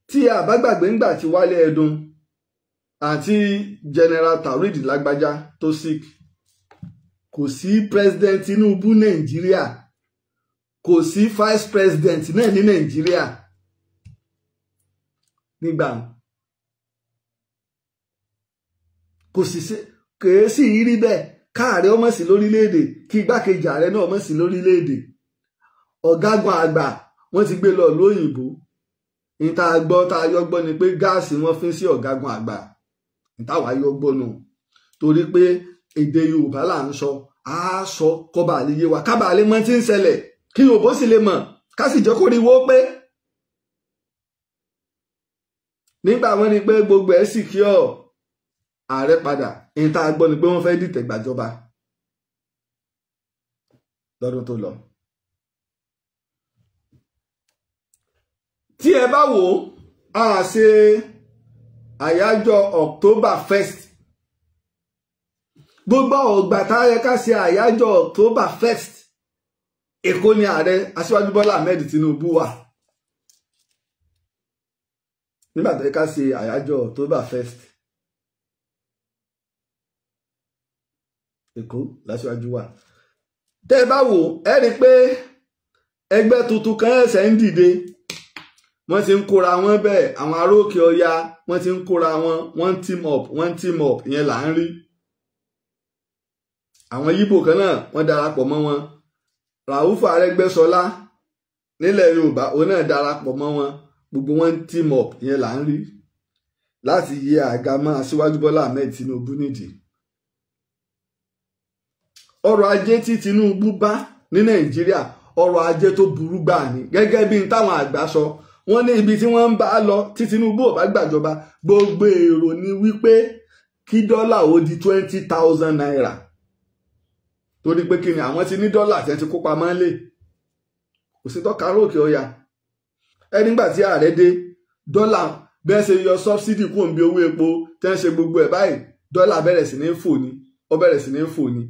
Tí a bá gbàgbé ńgbà tí Wálé Ẹdùn àti General Taoreed Lágbájá tó sick, kò sí President Tinubu Nàìjíríà, kò sí Vice President náà ní Nàìjíríà nígbà, kò sì sí, kèé sì rí bẹ́ẹ̀ káàrẹ ọmọ sí lórílẹ̀‐èdè, kí igbákejì ààrẹ náà ọmọ sí lórílẹ̀‐èdè. Ọ̀gágun àgbà wọ́n ti gbé lọ lóyìnbó. Ní tá a gbọ́, tá a yọ gbọ́ ni pé gáàsì wọ́n fi sí ọ̀gágun àgbà. Ní táwa yọ gbọ́ nù, torí pé èdè Yorùbá là ń sọ, á sọ kọ́ba lè yé wa, kábà lè mọ tí ń ṣẹlẹ̀, kí Yorùbá sì lè mọ̀, ká sì jẹ́ kó rí wó pé. Nígbà wọ́n ní pé gbogbo ẹ̀ sì kí ọ̀ ààrẹ padà, ní tá a gbọ́ ni pé wọ́n fẹ́ dìtẹ̀ gbàjọba lọ́dún tó lọ. Tí ẹ bá wò ó, a ṣe àyájọ́ October 1st. Gbogbo ọgbà tá a yẹ ká ṣe àyájọ́ October 1st, Èkó ni ààrẹ Aṣíwájú Bọ́lá Ahmed Tinubu wà. Nígbà tó yẹ ká ṣe àyájọ́ October 1st, Èkó láṣíwájú wà. Tẹ́ ẹ bá wò ẹ rí i pé ẹgbẹ́ tuntun kan ẹsẹ̀ ń dìde. Wọ́n ti ń kóra wọn bẹ́ẹ̀, àwọn aróòkè ọya wọ́n ti ń kóra wọn, wọ́n team up, wọ́n team up, ìyẹn là ń rí. Àwọn Yíbò kan náà wọ́n darapọ̀ mọ́ wọn. Ràúfù Arẹ́gbẹ́ṣọlá nílẹ̀ Yorùbá òun náà darapọ̀ mọ́ wọn. Gbogbo wọn team up, ìyẹn là ń rí láti yẹ àga mọ́ Aṣíwájú Bọ́lá Ahmed Tinubu nídìí. Ọrọ̀ ajé tí Tinubu bá ní Nàìjíríà, ọrọ̀ ajé tó burú gbà ní. Gẹ́gẹ́ bí n táwọn àgbà sọ, wọ́n ní ibi tí wọ́n ń bá lọ tí Tinubu ò bá gbàjọba, gbogbo èrò ni wípé kí dọ́là ó di 20,000 naira. Torí pé kí ni àwọn ti ní dọ́là tí wọ́n ti kó pamọ́ lé. Kò sí tọ́ka róòkè ọya. Ẹ nígbà tí ààrẹ dé, dọ́là bẹ́ẹ̀ ṣe yọ sọ́bsidì kúrò níbi owó epo tẹ́ ń ṣe gbogbo ẹ̀ báyìí, dọ́là bẹ̀rẹ̀ sí ní fò ní, ó bẹ̀rẹ̀ sí ní fò ní.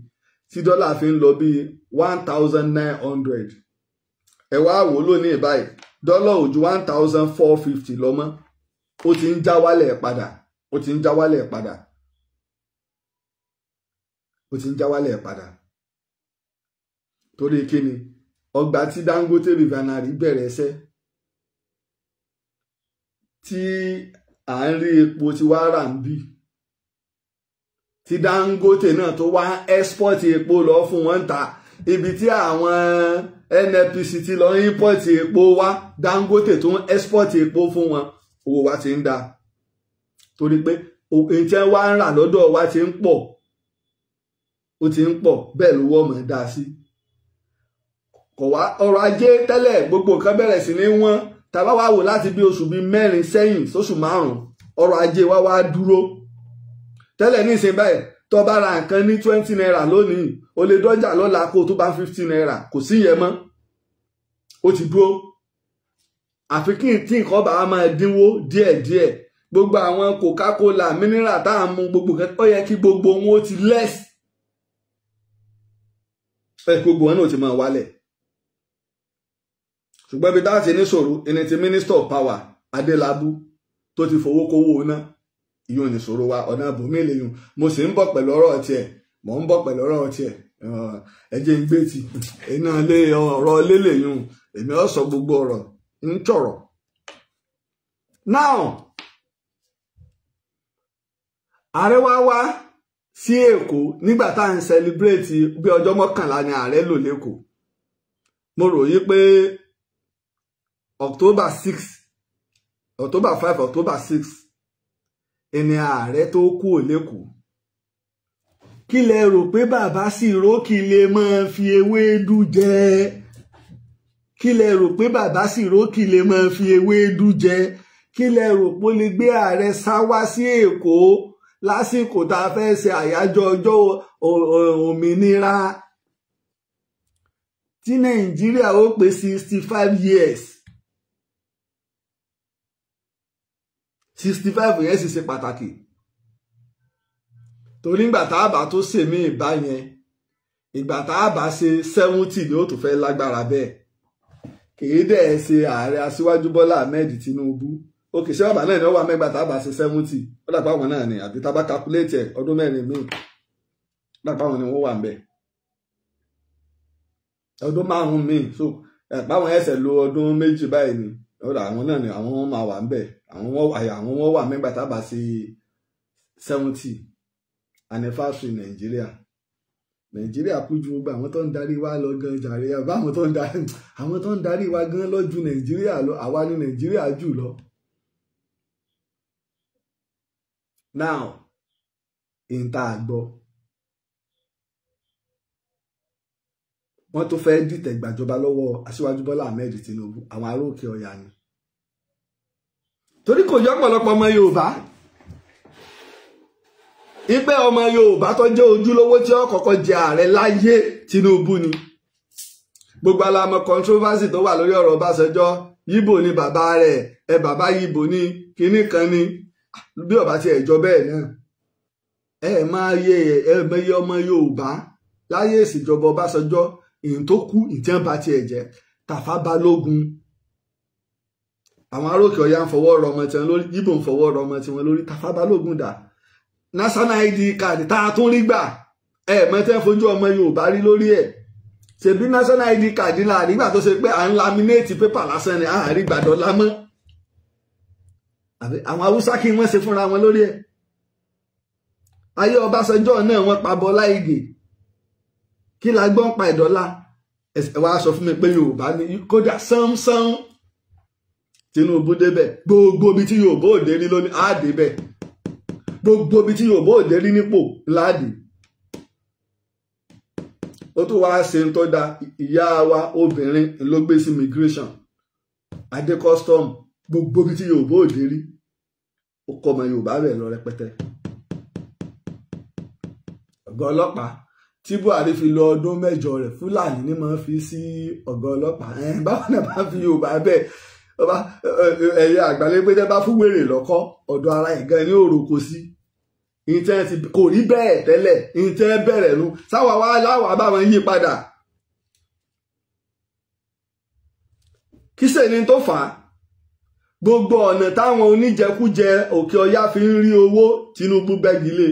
Tí dọ́là fi ń lọ bí 1,900. Ẹ wá wò lónìí báyìí, dọ́là ò ju 1450 lọ mọ́. Ó ti ń já wálẹ̀ padà, ó ti ń já wálẹ̀ padà, ó ti ń já wálẹ̀ padà. Torí kíni? Ọgbà tí Dangote refinery bẹ̀rẹ̀ ẹsẹ̀ tí à ń rí epo tí wàá rà ń bí, tí Dangote náà tó wá export epo lọ fún wọn ta, ibi tí àwọn NNPC ti lọ import epo wá, Dangote tó ń export epo fún wọn, owó wa ti ń da. Torí pé ìtẹ́ wa ń rà lọ́dọ̀ wa ti ń pọ̀, ó ti ń pọ̀, bẹ́ẹ̀ lówó ọmọ dá sí. Kò wá ọrọ̀ ajé tẹ́lẹ̀, gbogbo nǹkan bẹ̀rẹ̀ sí ní wọ́n. Tàbá wá wò láti bí oṣù bíi 4 sẹ́yìn sóṣù 5, ọrọ̀ ajé wa wá dúró. Tẹ́lẹ̀ ní ìsìn báyìí, tó bá ra nǹkan ní 20 naira lónìí, o lè dọ́jà lọ́la kó o tó bá 50 naira, kò sí yẹn mọ́, ó ti dúró. Àfi kí tí nǹkan bá máa dínwó díẹ̀díẹ̀. Gbogbo àwọn Coca-Cola, mineral tá à ń mu, gbogbo nǹkan ó yẹ kí gbogbo wọn ó ti less, ẹ gbogbo wọn náà ti máa wálẹ̀. Ṣùgbọ́n ibi táà ti ní ṣòro ẹni tí Minister of Power Adélabú tó ti fowó kówó ná, ìyóò ní ṣòro wa, ọ̀nà àbòmí lèyùn. Mo sì ń bọ̀ pẹ̀lú ọ̀rọ̀ tiẹ̀, mò ń bọ̀ pẹ̀lú ọ̀rọ̀ tiẹ̀. Ẹ jẹ́ ń gbé ti iná lé ọ̀rọ̀ lélẹ̀yùn, èmi ó sọ gbogbo ọ̀rọ̀ ń tọ̀rọ̀. Now, ààrẹ wá wá sí Èkó nígbà tá à ń celebrate bí ọjọ́ 11 ni ààrẹ lò lẹ́kọ̀ọ́. Mo rò yí pé October 6, October 5, October 6 ẹni ààrẹ tó kú lẹ́kọ̀ọ́. Kí lẹ rò pé bàbá Sìrókì lè máa fi ewédú jẹ? Kí lẹ rò pé bàbá Sìrókì lè máa fi ewédú jẹ? Kí lẹ rò pé ó lè gbé ààrẹ sá wá sí Èkó lásìkò tá a fẹ́ ṣe àyájọ́ ọjọ́ òmìnira tí Nàìjíríà ó pé 65 years? 65 yẹn sì ṣe pàtàkì. Torí ìgbà tá a bá tó ṣèmí ìbá yẹn, ìgbà tá a bá ṣe 70 ni ó tún fẹ́ lágbára bẹ́ẹ̀. Kìí dẹ̀ ṣe ààrẹ Aṣíwájú Bọ́lá Ahmed Tinubu. Òkè ṣé bàbá náà ni ó wà mẹ́gbà tá a bá ṣe 70? Ó dàpọ̀ àwọn náà ni, àbí tá a bá calculate ẹ̀ ọdún 4 míì, ó dàpọ̀ àwọn ni wọ́n wà ń bẹ̀. Ọdún 5 míì, so ẹ̀pá àwọn ẹsẹ̀ lo ọdún 2 báyìí ni. Ó dà àwọn náà ni àwọn wọn máa wà ń bẹ̀. Àwọn wọn wà mẹ́gbà tá a bá ṣe 70 anniversary Nàìjíríà. Nàìjíríà kú ju gbogbo àwọn tó ń darí wa lọ gan jàre. Àbá àwọn tó ń darí wa gan lọ ju Nàìjíríà lọ, àwa ní Nàìjíríà jù lọ. Now, ìta àgbọ̀ wọ́n tó fẹ́ dìtẹ̀ gbàjọba lọ́wọ́ Aṣíwájú Bọ́lá Ahmed Tinubu, àwọn ará Òkè Ọya ni. Torí kò yọ ọ̀pọ̀lọpọ̀ ọmọ Yorùbá ìpẹ́ ọmọ Yorùbá tó jẹ́ ojúlówó tí ó kọ́kọ́ jẹ ààrẹ láyé Tinubu ni. Gbogbo alamọ controversy tó wà lórí ọ̀rọ̀ Ọbásanjọ́, Yíbò ni bàbá rẹ̀, ẹ bàbá Yíbò ni kinní kan ni, bí ọba ti ẹ̀jọ́ bẹ́ẹ̀ náà. Ẹ máa yẹ ẹ mẹyẹ ọmọ Yorùbá láyé ìṣèjọba Ọbásanjọ́, ìyìn tó kú ìtẹ́ bá tiẹ̀ jẹ́ Tàfá Balógun. Àwọn arókè Ọya ń fọwọ́ rọ ọmọ tiwọn lórí, Yíbò ń fọwọ́ rọ ọmọ tiwọn lórí. Tàfá Balógun dà? National ID card tá a tún rí gbà, ẹ mọtẹ́ fojú ọmọ Yorùbá rí lórí ẹ̀. Ṣebí national ID card ńlá nígbà tó ṣe pé à ń laminate pépà lásán ni, à ń rí gbàdọ̀ lámọ́. Àwọn Haúsá kí wọ́n ṣe fúnra wọn lórí ẹ̀. Ayé Ọbásanjọ́ náà wọ́n pa Bọ́lá Ìgè. Kí la gbọ́n pa ìdọ́là? Ẹ wá sọ fún mi pé Yorùbá ni kódà sánsán. Tinubu débẹ̀, gbogbo ibi tí Yorùbá ò dé rí lónìí á débẹ̀. Gbogbo ibi tí Yorùbá ò dé rí nípò láàdì. Ó tún wáá ṣe ń tọ́ da ìyá wa obìnrin ló gbé sí immigration, adé custom, gbogbo ibi tí Yorùbá ò dé rí, ó kọ́ ọmọ Yorùbá rẹ̀ lọ rẹpẹtẹ. Ọ̀gá ọlọ́pàá tí Buhari fi lọ ọdún 8 rẹ̀, Fúlàní ni máa fi sí ọ̀gá ọlọ́pàá. Báwọn náà bá fi Yorùbá bẹ́ẹ̀, ẹ̀yà àgbàlẹ́gbẹ́dẹ́ bá fún wèrè lọ́kọ́, ọ̀dọ̀ ara ẹ̀ gan ní òròkó sí. Ìtẹ́ ti kò rí bẹ́ẹ̀ tẹ́lẹ̀, ìtẹ́ bẹ̀rẹ̀ nu sáwà wá láwà bá wọn yí padà. Kí sì ni tó fà á? Gbogbo ọ̀nà táwọn oníjẹkújẹ Òkè Ọya fi ń rí owó, Tinubu gbẹ́gi lé.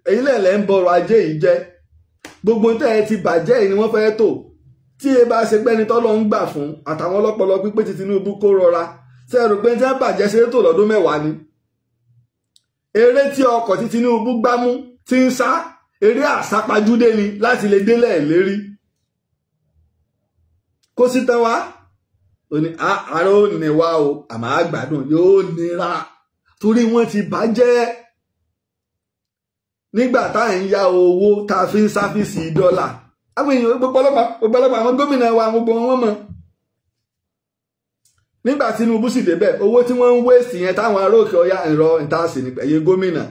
Èyí lẹ̀lẹ́ ń bọ̀rọ̀ ajé yìí jẹ́. Gbogbo tẹ́ ẹ ti bàjẹ́ yìí ni wọ́n fẹ́ tò. Tí ẹ bá ṣe pẹ́ni tọ́lọ́ ń gbà fún àtàwọn ọlọ́pọlọ pípé ti Tinubu kó rọra, ṣe rò pé tí wọ́n bàjẹ́ ṣe tò lọ́dún 10 ni? Eré tí ọkọ̀ tí Tinubu gbámú ti ń sá, eré àsápajúdé ni láti lè délẹ̀ lérí. Kó sí tán wá ó ní àárọ̀ ò ní wá o, àmọ́ àgbàdùn yóò nira torí wọ́n ti bàjẹ́. Nígbà tá à ń yá owó tá a fi ń sáfíìsì dọ́là, àwọn èèyàn gbogbo ọlọ́pàá àwọn gómìnà wa gbogbo wọn mọ̀. Nígbà Tinubu sì débẹ̀, owó tí wọ́n ń wéèsì yẹn táwọn ará Òkè Ọya ń rọ ìtaàsì ní ẹ̀yẹ gómìnà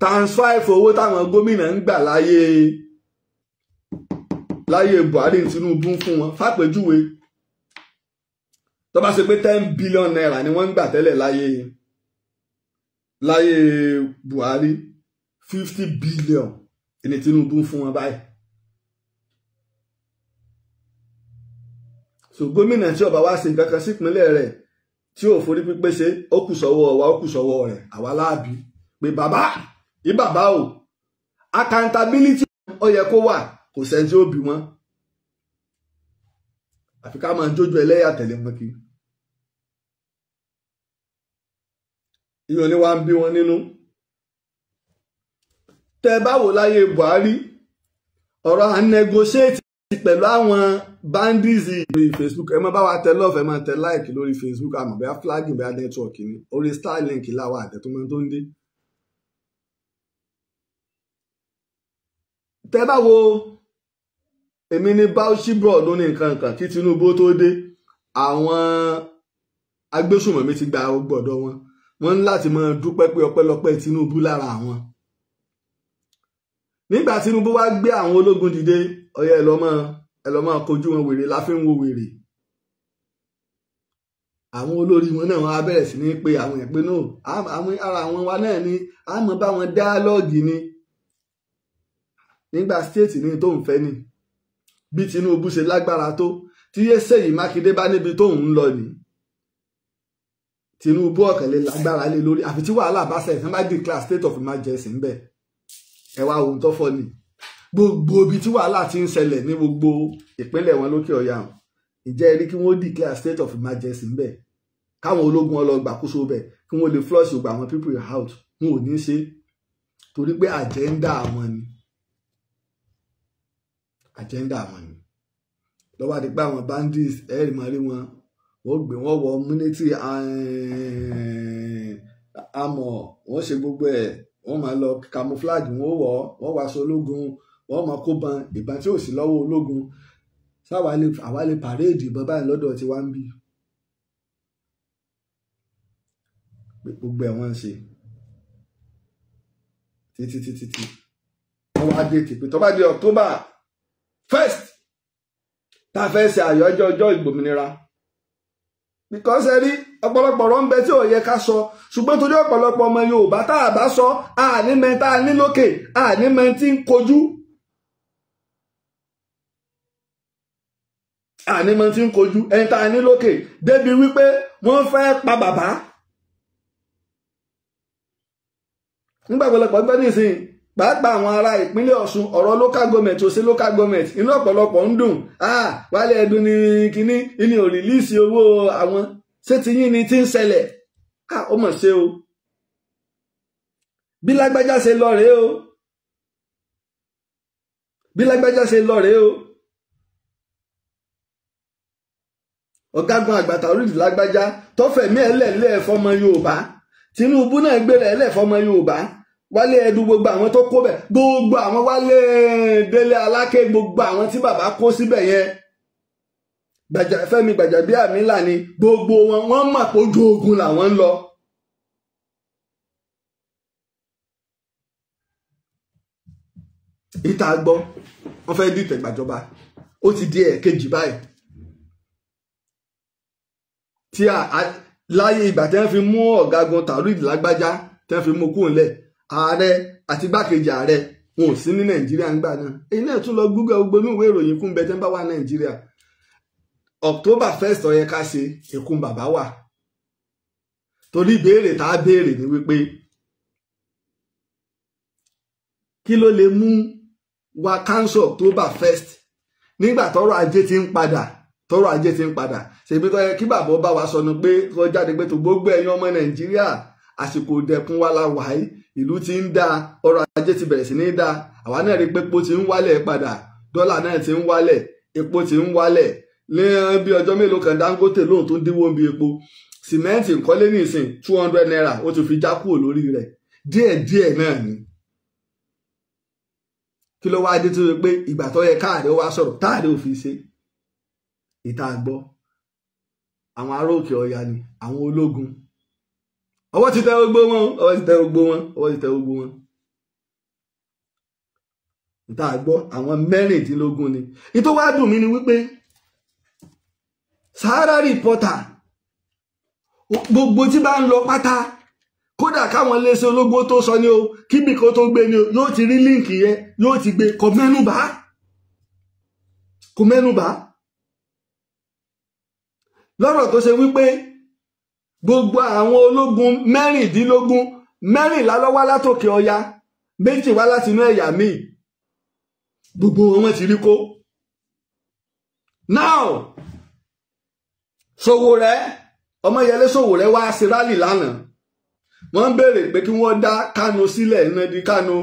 times 5 owó táwọn gómìnà ń gbà láyé Buhari Tinubu ń fún wọn. Fàpèjúwe, tó bá ṣe pé 10 billion naira ni wọ́n ń gbà tẹ́lẹ̀ láyé Buhari, 50 billion ni Tinubu ń fún wọn báyìí. So gómìnà tí ó bá wá ṣe nǹkan kan sípínlẹ̀ rẹ̀ tí ò forí pípé ṣe, ó kù sọ́wọ́ wa, ó kù sọ́wọ́ rẹ̀, àwa láàbí pé bàbá ìbàbá o, accountability ó yẹ kó wà, kò sẹ́ni tí ó bí wọn. Àfi ká máa jójú ẹlẹ́yà tẹ̀lé wọn kí. Ìyọ̀n ni wàá ń bí wọn nínú. Tẹ báwo láyé Buhari, ọ̀rọ̀ à ń negotiate pẹ̀lú àwọn bandits lórí Facebook. Ẹ má bá wa tẹ love, ẹ má tẹ like lórí Facebook. Àmọ́ bóyá flagging, bóyá network ni orí Starlink láwa àtẹ̀túnmọ́ tó ń dé. Tẹ báwo èmi ní Bauchi bro ló ní nǹkan kan kí Tinubu tó dé, àwọn agbésùnmọ̀mí ti gba gbọ́dọ̀ wọn. Wọ́n ní láti máa dúpẹ́ pé ọpẹ́lọpẹ́ Tinubu lára àwọn. Nígbà Tinubu wá gbé àwọn ológun dìde, ọyẹ ẹ lọ máa kojú wọn, wèrè la fi ń wo wèrè. Àwọn olórí wọn náà wọn á bẹ̀rẹ̀ sí ní pé àwọn ìpín náà, àwọn ara àwọn wa náà ni a mọ̀ bá wọn dáálọ́ọ̀gì ni. Nígbà stéètì ní tó ń fẹ́ ni bí Tinubu ṣe lágbára tó, tí Ṣèyí Mákindé bá níbi tó ń lọ ní, Tinubu ọ̀kàn lè lágbára lé lórí. Àfi tí wàhálà bá ṣẹlẹ̀, tí wọ́n bá declare state of emergency ń bẹ̀. Ẹ wá ohun tó fọ́ ni gbogbo ibi tí wàhálà ti ń ṣẹlẹ̀ ní gbogbo ìpínlẹ̀ wọn lókè ọ̀yà hàn. Ìjẹ́ rí kí wọ́n declare state of emergency ń bẹ̀, káwọn ológun ọlọ́gbàkóso bẹ̀, kí wọ́n lè flush gbogbo àwọn people out. Wọn ò ní ṣe torí pé agenda àwọn ni, agenda àwọn ni. Lọ́wọ́ àti pé àwọn bandits ẹ̀rì máa rí wọn, wọ́n gbé wọ́n wọ military amọ̀, wọ́n ṣe gbogbo ẹ̀, wọ́n máa lọ camouflage, wọ́n wọ̀, wọ́n wọ aṣọ ológun, wọ́n máa kó ban ìbọn tí ò sí lọ́wọ́ ológun. Sáwa lè àwa lè parade ìbọn báyìí lọ́dọ̀ tí wá ń bí. Gbogbo ẹ̀ wọ́n ń ṣe títí títí tí wọ́n wá dé tìpé tó bá di October 1st tá a fẹ́ ṣe àyájọ́ ọjọ́ ìgbòmìnira. Because ẹ rí ọ̀pọ̀lọpọ̀ ọ̀rọ̀ ń bẹ tí ò yẹ ká sọ, ṣùgbọ́n torí ọ̀pọ̀lọpọ̀ ọmọ Yorùbá tá a bá sọ, àní mẹ́ta ní lókè, àní mẹ́tí ń kojú, àní mẹ́tí ń kojú ẹni tá a ní lókè, débi wípé wọ́n fẹ́ pa bàbá. Nígbà ọ̀pọ̀lọpọ̀ gbọ́ nísìnyí, pàápàá àwọn ará ìpínlẹ̀ Ọ̀ṣun, ọ̀rọ̀ local government ò sí local government, inú ọ̀pọ̀lọpọ̀ ń dùn. Wálé Ẹdùn ní kínní ní ò rìlíìsì owó àwọn, ṣé ti yín ni tí ń ṣẹlẹ̀? Ó mọ̀ ṣe o, bí lágbájá ṣe lọ rèé o, bí lágbájá ṣe lọ rèé o. Ọ̀gágun àgbà Taoreed Lágbájá tó fẹ̀mí ẹ̀ lẹ̀ fọmọ Yorùbá, Tinubu náà gbéra ẹ̀ lẹ̀ fọmọ Yorùbá, Wálé Ẹdùn gbogbo àwọn tó kó bẹ̀, gbogbo àwọn Wálé Délé Aláké, gbogbo àwọn tí bàbá kó síbẹ̀ yẹn, Fẹ́mi Gbàjàbíàmílà ni, gbogbo wọn wọ́n mọ̀ pé ojú ogun làwọn ń lọ. Ìta gbọ́ wọ́n fẹ́ dìtẹ̀ gbàjọba, ó ti di ẹ̀ẹ̀kejì báyìí tí láyé ìgbà tí wọ́n fi mú ọ̀gágun Taoreed Lágbájá, tí wọ́n fi mú kúrò ńlẹ̀, ààrẹ àti igbákejì ààrẹ wọn ò sí ní Nàìjíríà ńgbà náà. Èyí náà tún lọ Google gbogbo inú ìwé ìròyìn kún bẹ tí wọ́n bá wà Nàìjíríà. October 1st ó yẹ ká ṣe ìkún bàbá wà. Torí ìbéèrè tá a béèrè ni wípé kí ló lè mú wa cancel October 1st nígbà tọ́rọ̀ ajé ti ń padà, tọ́rọ̀ ajé ti ń padà. Ṣèbí tó yẹ kí bàbá bá wa sọnù pé kó jáde pé tó gbogbo ẹ̀yin ọmọ Nàìjíríà, àsìkò dẹkùn wa la wà yìí, ìlú ti ń dáa, ọrọ̀ ajé ti bẹ̀rẹ̀ sí ní dáa, àwa náà rí pé epo ti ń wálẹ̀ padà, dọ́là náà ti ń wálẹ̀, epo ti ń wálẹ̀. Ní bí ọjọ́ mélòó kan Dangote lóhùn tó ń dínwó bí epo sìmẹ́ǹtì nkọ́lé nísìn 200 naira ó ti fi já kúrò lórí rẹ̀ díẹ̀díẹ̀ náà ni. Kí ló wáá dé tó yẹ pé ìgbà tó yẹ káàdé ó wá sọ̀rọ̀ táàdé ò fi ṣe? Ìta gbọ́ àwọn ará òkè ọya ni àwọn ológun, ọwọ́ ti tẹ gbogbo wọn, ọwọ́ ti tẹ gbogbo wọn, ọwọ́ ti tẹ gbogbo wọn. Ìta gbọ́ àwọn 16 ni. Ìtò wá dùn mí ni wípé Sahara Reporter gbogbo tí bá ń lọ pátá, kódà káwọn iléeṣẹ́ ológun tó sọ ní o, kíbi kan tó gbé ní o, yóò ti rí líǹkì yẹn, yóò ti gbé, kò mẹ́nubà, kò mẹ́nubà. Lọ́rọ̀ tó ṣe wípé gbogbo àwọn ológun 16, 14 ló wá látòkè ọya, 2 wá láti inú ẹ̀yà míì, gbogbo wọn ti rí kó. Now Sowore, Ọmọyẹlé Sowore wá sí rálì lánàá. Wọ́n béèrè pé kí wọ́n dá Kánò sílẹ̀, Nnamdi Kánò,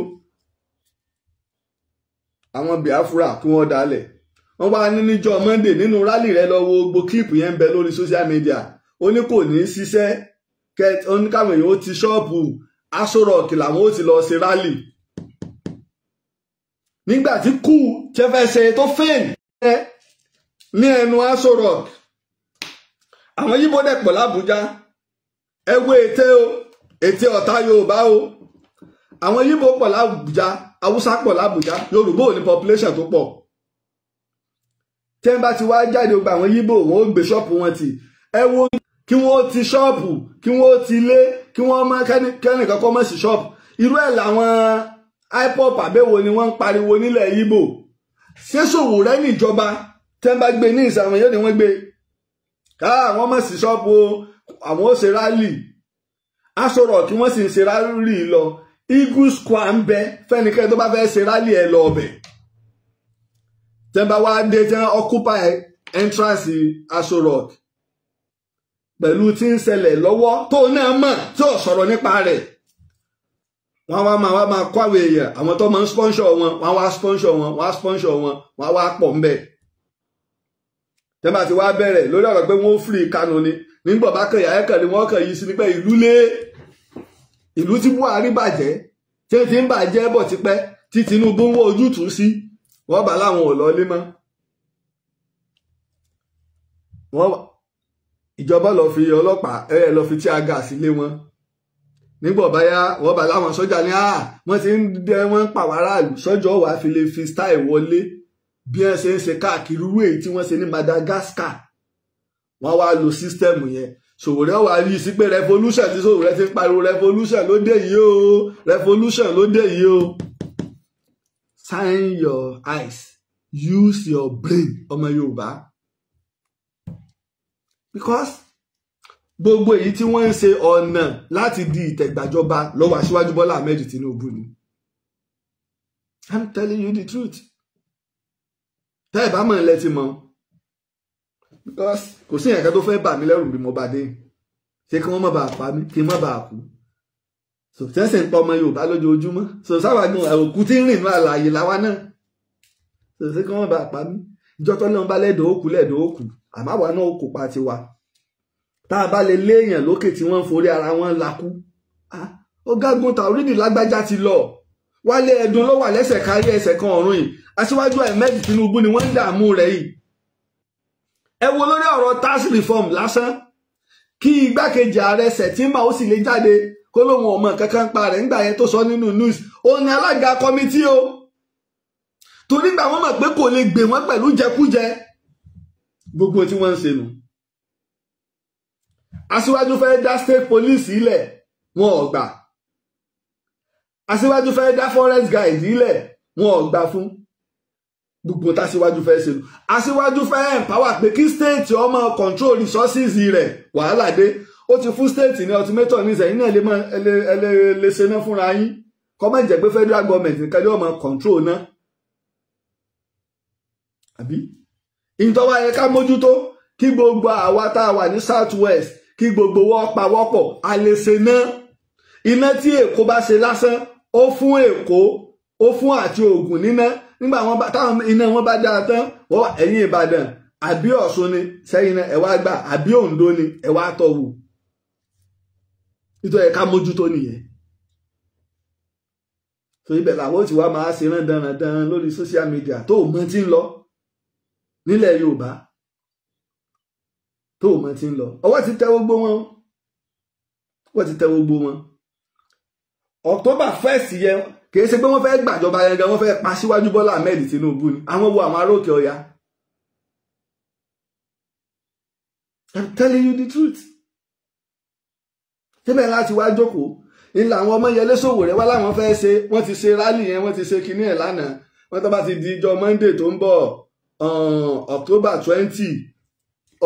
àwọn Biafra kí wọ́n dálẹ̀. Wọ́n wá ní níjọ́ Monday nínú rálì rẹ̀, lọ wo gbogbo kílípù yẹn ń bẹ lórí social media. Ó ní kò ní ṣiṣẹ́, ó ní káwọn èèyàn ó ti ṣọ́ọ̀bù Aso Rock làwọn ó ti lọ ṣe rálì. Nígbà tí kú ṣe fẹ́ ṣe tó fail ní ẹnu Aso Rock, àwọn Yíbò dẹ̀ pọ̀ l'Ábùjá. Ẹ wo ète o, ète ọ̀tá Yorùbá o. Àwọn Yíbò pọ̀ l'Ábùjá, Haúsá pọ̀ l'Ábùjá, Yorùbá ò ní population tó pọ̀. Tí wọ́n bá ti wá jáde gba àwọn Yíbò, wọn ó gbé ṣọ́ọ̀pù wọn tì. Ẹ wo kí wọ́n ti ṣọ́ọ̀pù, kí wọ́n ti lé, kí wọ́n mọ kẹ́nìkan kọ́ mọ̀ sí ṣọ́ọ̀pù. Irú ẹ̀ làwọn IPOB àbẹ̀wò ni wọ́n ń pariwo nílẹ̀ Yíbò. Ṣé Sowore níjọba tí wọ́n bá gbé ní ìsàwọn yóò ní wọ́n gbé àwọn mọ̀ sí ṣọ́ọ̀pù o, àwọn ó ṣe rálì. Aso Rock kí wọ́n sì ń ṣe rálì lọ. Eagle Square ń bẹ fẹ́nikẹ́ni tó bá fẹ́ ṣe rálì ẹ̀ lọ ọbẹ̀. Tí wọ́n bá wá dé, tí wọ́n occupy entrance Aso Rock pẹ̀lú tí ń ṣẹlẹ̀ lọ́wọ́ tó náà mọ̀ tí ò sọ̀rọ̀ nípa rẹ̀, wọ́n wá máa kó àwọn èèyàn, àwọn tó máa ń sponsor wọn, wọ́n wá sponsor wọn, wọ́n á sponsor wọn, wọ́n wá pọ̀ ń bẹ̀. Tẹ́ bá ti wá bẹ̀rẹ̀ lórí ọ̀rọ̀ pé wọ́n free Kánò ni, nígbà bá kàn yà ẹ́ kàn ni wọ́n kàn yí sí ni pé ìlú lé, ìlú tí Buhari bàjẹ́, tí ti ń bàjẹ́ bọ̀ tipẹ́, tí Tinubu ń wọ ojútùú sí, wọ́n bá láwọn ò lọlé mọ́. Wọ́n ìjọba lọ fi ọlọ́pàá ẹ lọ fi tear gas lé wọn. Nígbà bá yá wọ́n bá láwọn sọ́jà ní wọ́n ti ń dẹ wọ́n ń pàwọ́ aráàlú, sọ́jọ́ wàá fi lè fi style wọlé bí wọ́n ṣe ń ṣe káàkiri irú èyí tí wọ́n ṣe ní Madagascar. Wọ́n wá lo sísítẹ́ẹ̀mù yẹn. Sowore wá yí sí pé revolution tí Sowore ti ń pariwo, revolution ló dé yìí o, revolution ló dé yìí o. Sign your eyes, use your brain, ọmọ Yorùbá. Because gbogbo èyí tí wọ́n ń ṣe ọ̀nà láti di ìtẹ̀gbàjọba lọ́wọ́ Aṣíwájú Bọ́lá Ahmed Tinubu ni. I'm telling you the truth. Tẹ́ ẹ̀ bá mọ̀ ẹ̀ lẹ́tí mọ́. Because kò sí ẹ̀ka tó fẹ́ bà mí lẹ́rù bí mo bá dé. Ṣé kí wọ́n má bàa pa mí, kí n má bàa kú. So tẹ́sí ń pa ọmọ Yorùbá lójoojúmọ́. So sábà gan òkú tí ń rìn ní àlàyé làwa náà. So ṣé kí wọ́n má bàa pa mí. Ìjọ tó lọ́n bá lẹ́dọ̀ òkú lẹ́dọ̀ òkú. Àmọ́ àwa náà kò pa tiwa. Tá a bá lè léèyàn lókè tí wọ́n ń forí ara wọn lakú. Ọ̀gágun Taoreed Lágbájá ti lọ. Wálé Ẹdùn ló wà lẹ́sẹ̀ kárí ẹsẹ̀ kan ọ̀run yìí. Aṣíwájú Ahmed Tinubu ni wọ́n ń dààmú rẹ̀ yìí. Ẹ wo lórí ọ̀rọ̀ tax reform lásán, kí igbákejì ààrẹ Sẹ̀tìmà ó sì lè jáde kó lóun ọmọ kankan pa rẹ̀ ńgbà yẹn tó sọ nínú news. Ó ní alága kọmitì o, torí gbà wọ́n mọ̀ pé kò lè gbè wọ́n pẹ̀lú jẹkújẹ gbogbo tí wọ́n ń ṣe nù. Aṣíwájú fẹ́ dá state police ilẹ̀, wọn ò gbà. Aṣíwájú fẹ́ dá forest guide ilẹ̀, wọn ò gbà fún. Gbogbo tásíwájú fẹ́ ṣe, aṣíwájú fẹ́ empower pé kí state ó máa control resources rẹ̀. Wàhálà dé, ó ti fún state ní ultimatum ní ìsẹ̀yìn náà lè ṣe náà fúnra yín, kó má jẹ́ pé federal government nìkan yóò máa control náà. Àbí ìtọ́wá yẹ ká mójútó kí gbogbo àwa tá a wà ní south west, kí gbogbo wọ́n pawọ́pọ̀ a lè ṣe náà. Iná tí Èkó bá ṣe lásán, ó fún Èkó, ó fún àti Ògùn níná. Nígbà wọn bá táwọn iná wọn bá dáa tán, wọ́n ẹ̀yìn Ìbàdàn àbí Ọ̀ṣun ni sẹ́yìn náà ẹ̀ wá gbà, àbí Oǹdó ni ẹ̀ wá tọ̀wò. Nítorí ká mójútó nìyẹn. So ibẹ̀ làwọn ò ti wá máa ṣe rán dandan lórí social media tó mọ tí ń lọ nílẹ̀ Yorùbá, tó mọ tí ń lọ. Ọwọ́ ti tẹ gbogbo wọn, ọwọ́ ti tẹ gbogbo wọn. October 1st yẹn kìí ṣe pé wọ́n fẹ́ gbàjọba yẹn gan, wọ́n fẹ́ pa síwájú Bọ́lá Ahmed Tinubu ni. Àwọn wo àwọn aróòkè ọya? I'm telling you the truth. Síbẹ̀ láti wá jókòó ilà àwọn Ọmọyẹlé Sowore wá láwọn fẹ́ ṣe, wọ́n ti ṣe rally yẹn, wọ́n ti ṣe kinní ẹ̀ lánàá. Wọ́n tó bá ti di ijọ́ Monday tó ń bọ̀, October 20,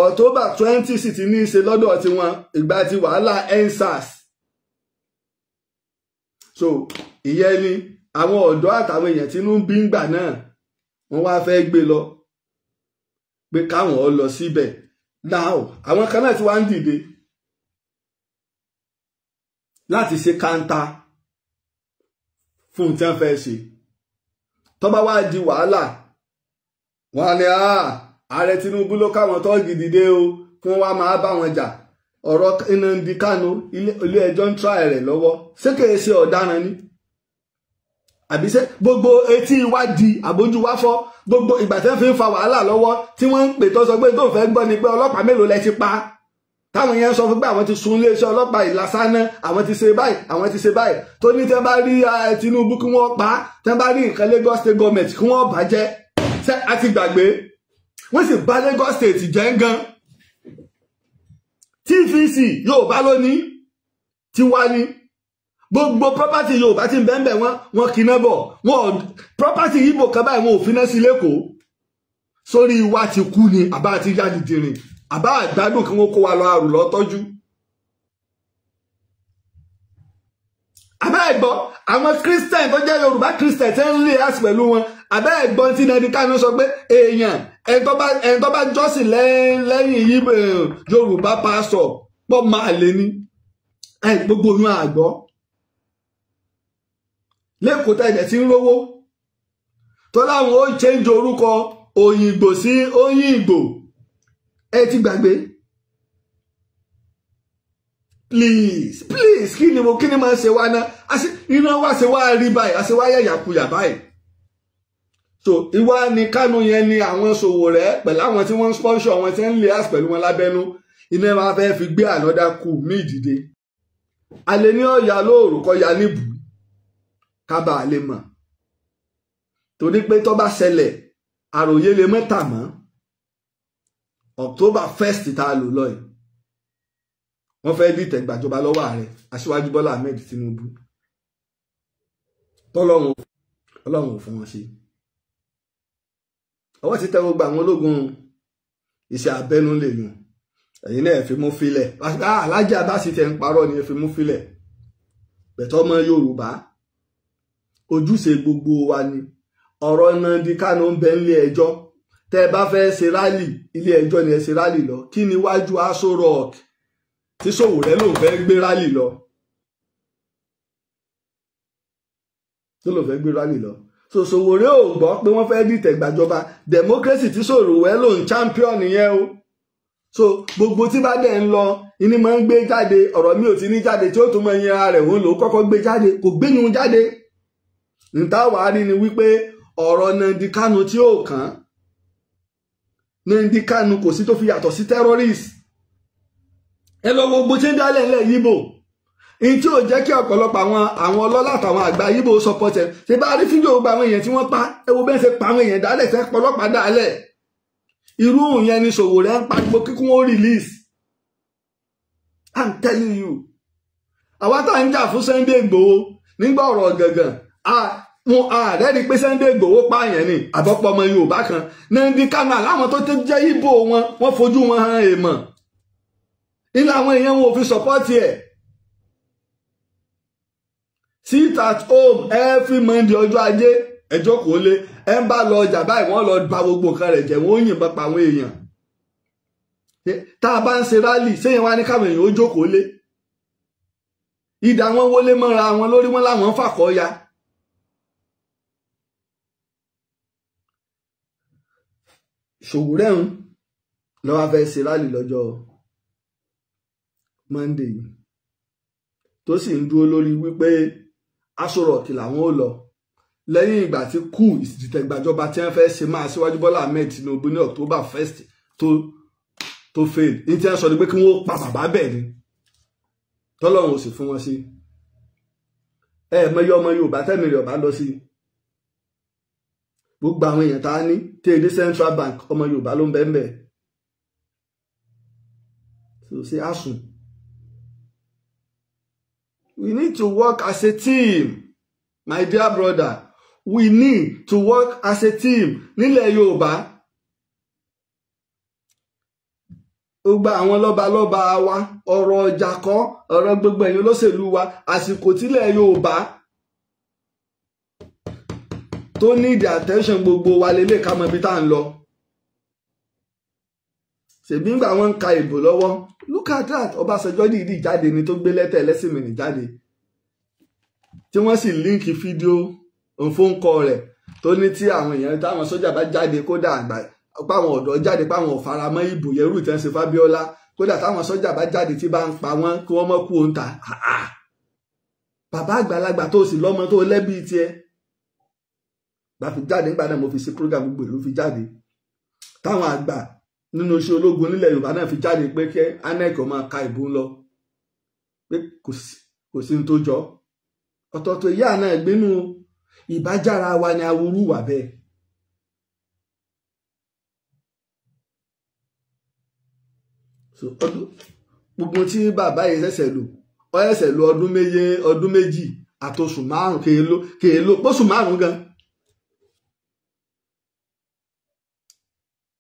October 20 sì ti ní í ṣe lọ́dọ̀ tiwọn, ìgbà tí wàhálà EndSARS. So ìyẹn ni àwọn ọ̀dọ́ àtàwọn èèyàn tí inú ń bí ń gbà náà, wọ́n wá fẹ́ gbé lọ pé káwọn ọ lọ síbẹ̀. Now àwọn kan náà ti wá ń dìde láti ṣe káńtà fún tí wọ́n fẹ́ ṣe. Tó bá wá di wàhálà, wọ́n á ní ààrẹ Tinubu ló káwọn tọ́ọ̀gì dìde o, kí wọ́n wá máa bá wọn jà. Ọ̀rọ̀ Nnamdi Kanu, ilé ẹjọ́ ń try rẹ̀ lọ́wọ́. Ṣé kìí ṣe ọ̀daràn ni? Àbí ṣé gbogbo etí wa di àbójú wa fọ́? Gbogbo ìgbà tí wọ́n fi ń fa wàhálà lọ́wọ́ tí wọ́n ń pè tó sọ pé tó fẹ́ gbọ́ ni pé ọlọ́pàá mélòó lẹ ti pa, táwọn yẹn sọ fún pé àwọn ti sun iléeṣẹ́ ọlọ́pàá Ìlàsánná, àwọn ti ṣe báyìí, àwọn ti ṣe báyìí, tó ní tẹ́ bá rí Tinubu kí wọ́n pa, tẹ́ bá rí nǹkan Lagos State government kí wọ́n bàjẹ́. Ṣé a ti gbàgbé? Wọ́n sì bà Lagos State jẹ́ ń gan. TVC Yorùbá lónìí ti wá ní gbogbo property Yorùbá ti ń bẹ́ẹ̀ bẹ́ẹ̀ wọ́n kiná bọ̀, wọ́n property Ìgbò kan báyìí wọn ò finá sí lẹ́kọ̀ọ́. Sórí wa ti kú ni, àbá àti jáde dìrìn, àbá àgbádùn kí wọ́n kó wa lọ àrùn lọ tọ́jú. Àbá ẹ̀gbọ́n àwọn Christian tó jẹ́ Yorùbá Christian tẹ́ ń lé àsì pẹ̀lú wọn, àbá ẹ̀gbọ́n tí Nnamdi Kanu sọ pé èèyàn ẹni tó bá jọ́sìn lẹ́yìn Yorùbá pásọ̀ pọ̀ máa lé ní gbogbo oyún àgbọ́ lẹ́kọ̀ọ́ tẹ̀lẹ̀ tí ń rówó tó láwọn ó change orúkọ Òyìngbò sí Òyìngbò. Ẹ ti gbàgbé. Please please, kí ni mo kí ni máa ṣe wá ná? Iná wá ṣe wá rí báyìí, àṣẹ wá yàyàkuyà báyìí. So ìwà ni Kanu yẹn ni àwọn Sowore pẹ̀lú àwọn tí wọ́n ń sponsor wọn tí ń lé às pẹ̀lú wọn lábẹ́nú, iná máa fẹ́ fi gbé ànọ́dá kù mí dìde. Alẹ́ ní ọ̀yà lóòrùn kọ́ ya níbù kábà lè mọ̀, torí pé tó bá ṣẹlẹ̀ àròyé lè mọ́ tà mọ́. October 1st tá a lò lọ yìí, wọ́n fẹ́ dìtẹ̀ gbàjọba lọ́wọ́ ààrẹ Aṣíwájú Bọ́lá Ahmed Tinubu. Tọ́lọ́run Ọlọ́run ò fún wọn ṣe. Ọwọ́ ti tẹ gbogbo àwọn ológun iṣẹ́ abẹ́nú lè yùn. Ẹ̀yin náà fi mú filẹ̀. Alájà bá sì tẹ̀ ń parọ́ ni ẹ fi mú filẹ̀. Bẹ̀tọ́ ọmọ Yorùbá, ojúṣe gbogbo wa ni. Ọ̀rọ̀ Nnamdi Kanu ń bẹ nílé ẹjọ́. Tẹ́ ẹ bá fẹ́ ṣe rálì, ilé ẹjọ́ ni ẹ ṣe rálì lọ. Kí ni wájú Aso Rock tí Sowore ló fẹ́ gbé rálì lọ? Tó ló fẹ́ gbé rálì lọ. So Sowore ò gbọ́ pé wọ́n fẹ́ dìtẹ̀ gbàjọba. Democracy tí Sowore ló ń champion yẹn o. So gbogbo tí bá dẹ̀ ń lọ, ìní máa ń gbé jáde, ọ̀rọ̀ mi ò ti ní jáde tí ó tún máa ń yin ara rẹ̀, òun ló kọ́kọ́ gbé jáde, kò gbéyùn jáde. Níta wàá rí ni wípé ọ̀rọ̀ Nnamdi Kanu tí ó kàn, Nnamdi Kanu kò sí tó fi yàtọ̀ sí terrorist. Ẹ lọ wo gbogbo tí ń dálẹ̀ ńlẹ̀ Yíbò, in tí ò jẹ́ kí ọ̀pọ̀lọpọ̀ àwọn ọlọ́lá àtàwọn àgbà Yíbò support ẹ̀. Ṣe bá rí fídíò gbogbo àwọn èèyàn tí wọ́n pa, ẹ wo bẹ́ẹ̀ ṣe pa àwọn èèyàn dálẹ̀, ṣe pọlọ́pàá dálẹ̀. Irú yẹn ni Sowore ń pariwo kíkún ó release. I'm telling you, àwa tá ń jà fún Sunday Igboho nígbà ọ̀rọ̀ gangan, Wọn ààrẹ rí pé Sunday Igboho pààyàn ni àbọ̀pọ̀ ọmọ Yorùbá kan. Nnamdi Kanu aláwọn tó jẹ́ Ìgbò wọn, wọ́n fojú wọn hàn èèmọ̀. Ilé àwọn èèyàn wọn ò fi sọ́pọ́tì ẹ̀. Sit at home every Monday ọjọ́ ajé, ẹjọ́ kò lé. Ẹ ń bá lọ ọjà báyìí, wọ́n lọ ba gbogbo nǹkan rẹ̀ jẹ́, wọ́n ó yìnbọn pa àwọn èèyàn. Tá a bá ń ṣe rálì, séyìn wá ní káwọn èèyàn ó jókòó lé. Ìdá wọn wọlé mọ́ra wọn lórí, wọn láwọn ń fàkọ́ya. Sowore ń lọ wá fẹ́ ṣe rálì lọ́jọ́ Monday yìí, tó sì ń dúró lórí wípé Aso Rock làwọn ó lọ lẹ́yìn ìgbà tí kú ìdìtẹ̀gbàjọba tí wọ́n fẹ́ ṣe máa síwájú Bọ́lá Ahmed Tinubu ní October 1st tó fail. Ní tí wọ́n sọ ni pé kí wọ́n pa bàbá bẹ́ẹ̀ ni, tọ́lọ́run ò sì fún wọn sí. Ẹ mọyì ọmọ Yorùbá tẹ́mi rẹ̀ ọ̀bá lọ sí. Gbogbo àwọn èèyàn tá a ní tí èdè Central Bank, ọmọ Yorùbá ló ń bẹ́ẹ̀ bẹ́ẹ̀. So ṣe àsùn. We need to work as a team, my dear brother. We need to work as a team nílẹ̀ Yorùbá. Gbogbo àwọn lọ́balọ́ba wa, ọ̀rọ̀ ọjà kọ́, ọ̀rọ̀ gbogbo ẹ̀yin olóṣèlú wa, àsìkò tílẹ̀ Yorùbá tó need attention gbogbo wa lélẹ̀ ká mọ ibi tá à ń lọ. Ṣèbí ńgbà wọn ń ka ìbò lọ́wọ́, look at that, Ọbásanjọ́ dìídì jáde ni tó gbé lẹ́tẹ̀ ẹlẹ́sìn mìíràn jáde, tí wọ́n sì líǹkì fídíò fóńkọ rẹ̀ tó ní tí àwọn èèyàn táwọn sójà bá jáde, kódà àgbà páwọn ọ̀dọ́ jáde páwọn ò faramọ́ ìbò yẹrù tí wọ́n ṣe Fábíọ́lá, kódà táwọn sójà bá jáde tí bá ń pa wọ́n kí wọ́n mọ́ kú òun ta. Bàbá àgbàlagbà tó sì lọ́mọ tó lẹ́bí tiẹ̀ bá fi jáde nígbà náà, mo fi ṣe program gbogbo ìlú fi jáde, táwọn àgbà nínú iṣẹ́ ológun nílẹ̀ Yorùbá náà fi jáde pé kí anec máa ka ìbò ń lọ, pé kò sí ní tó jọ. Ọ̀tọ̀ọ̀tọ̀ ìyá náà gbénú ìbájára wa ni awúrú wà bẹ́ẹ̀. So ọdún gbogbo tí bàbá yìí ṣẹ̀ṣẹ̀ lò, ó ṣẹ̀ṣẹ̀ lò ọdún méjì àtòṣù márùn kèèlò póṣù márùn gan.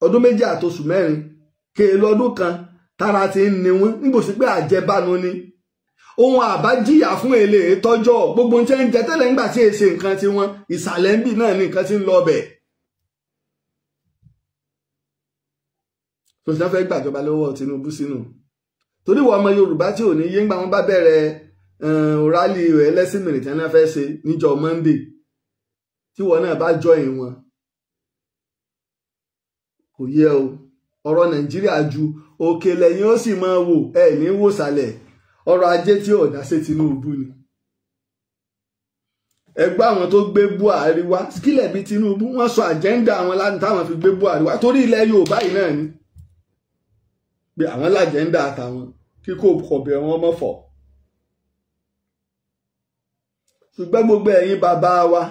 Ọdún méjì àtòṣù mẹ́rin kèèlò ọdún kan tára ti ń ni wọ́n nígbò sí pé àjẹbánu ni. Ohun àbájíyà fún èlé tọ́jọ́ gbogbo tí ń jẹ tẹ́lẹ̀ nígbà tí èsè nǹkan tí wọ́n ìsàlẹ̀ ń bì náà ní nǹkan tí ń lọ bẹ̀. Tó ṣe fẹ́ gbàjọba lọ́wọ́ Tinubu sínú. Torí wọ́n ọmọ Yorùbá tí ò ní yé ńgbà wọn bá bẹ̀rẹ̀ rálì ẹlẹ́sìn mìíràn tí wọ́n fẹ́ ṣe níjọ́ Monday, tí wọ́n náà bá join wọn. Kò yẹ o, ọ̀rọ̀ Nàìjíríà ju òkè lẹ́yìn ó sì máa wò ẹ̀ ní wòsàlẹ̀. Ọrọ̀ ajé tí ò dá sí Tinubu ni. Ẹgbẹ́ àwọn tó gbé Buhari wá kílẹ̀ bí Tinubu, wọ́n sọ àjẹ́ńdà àwọn láti táwọn fi gbé Buhari wá torí ilẹ̀ Yorùbá yìí náà ni. Pé àwọn lájẹ́ńdà àtàwọn kíkó kọ̀bẹ̀ wọn mọ̀ fọ̀. Ṣùgbọ́n gbogbo ẹ̀yin bàbá wa,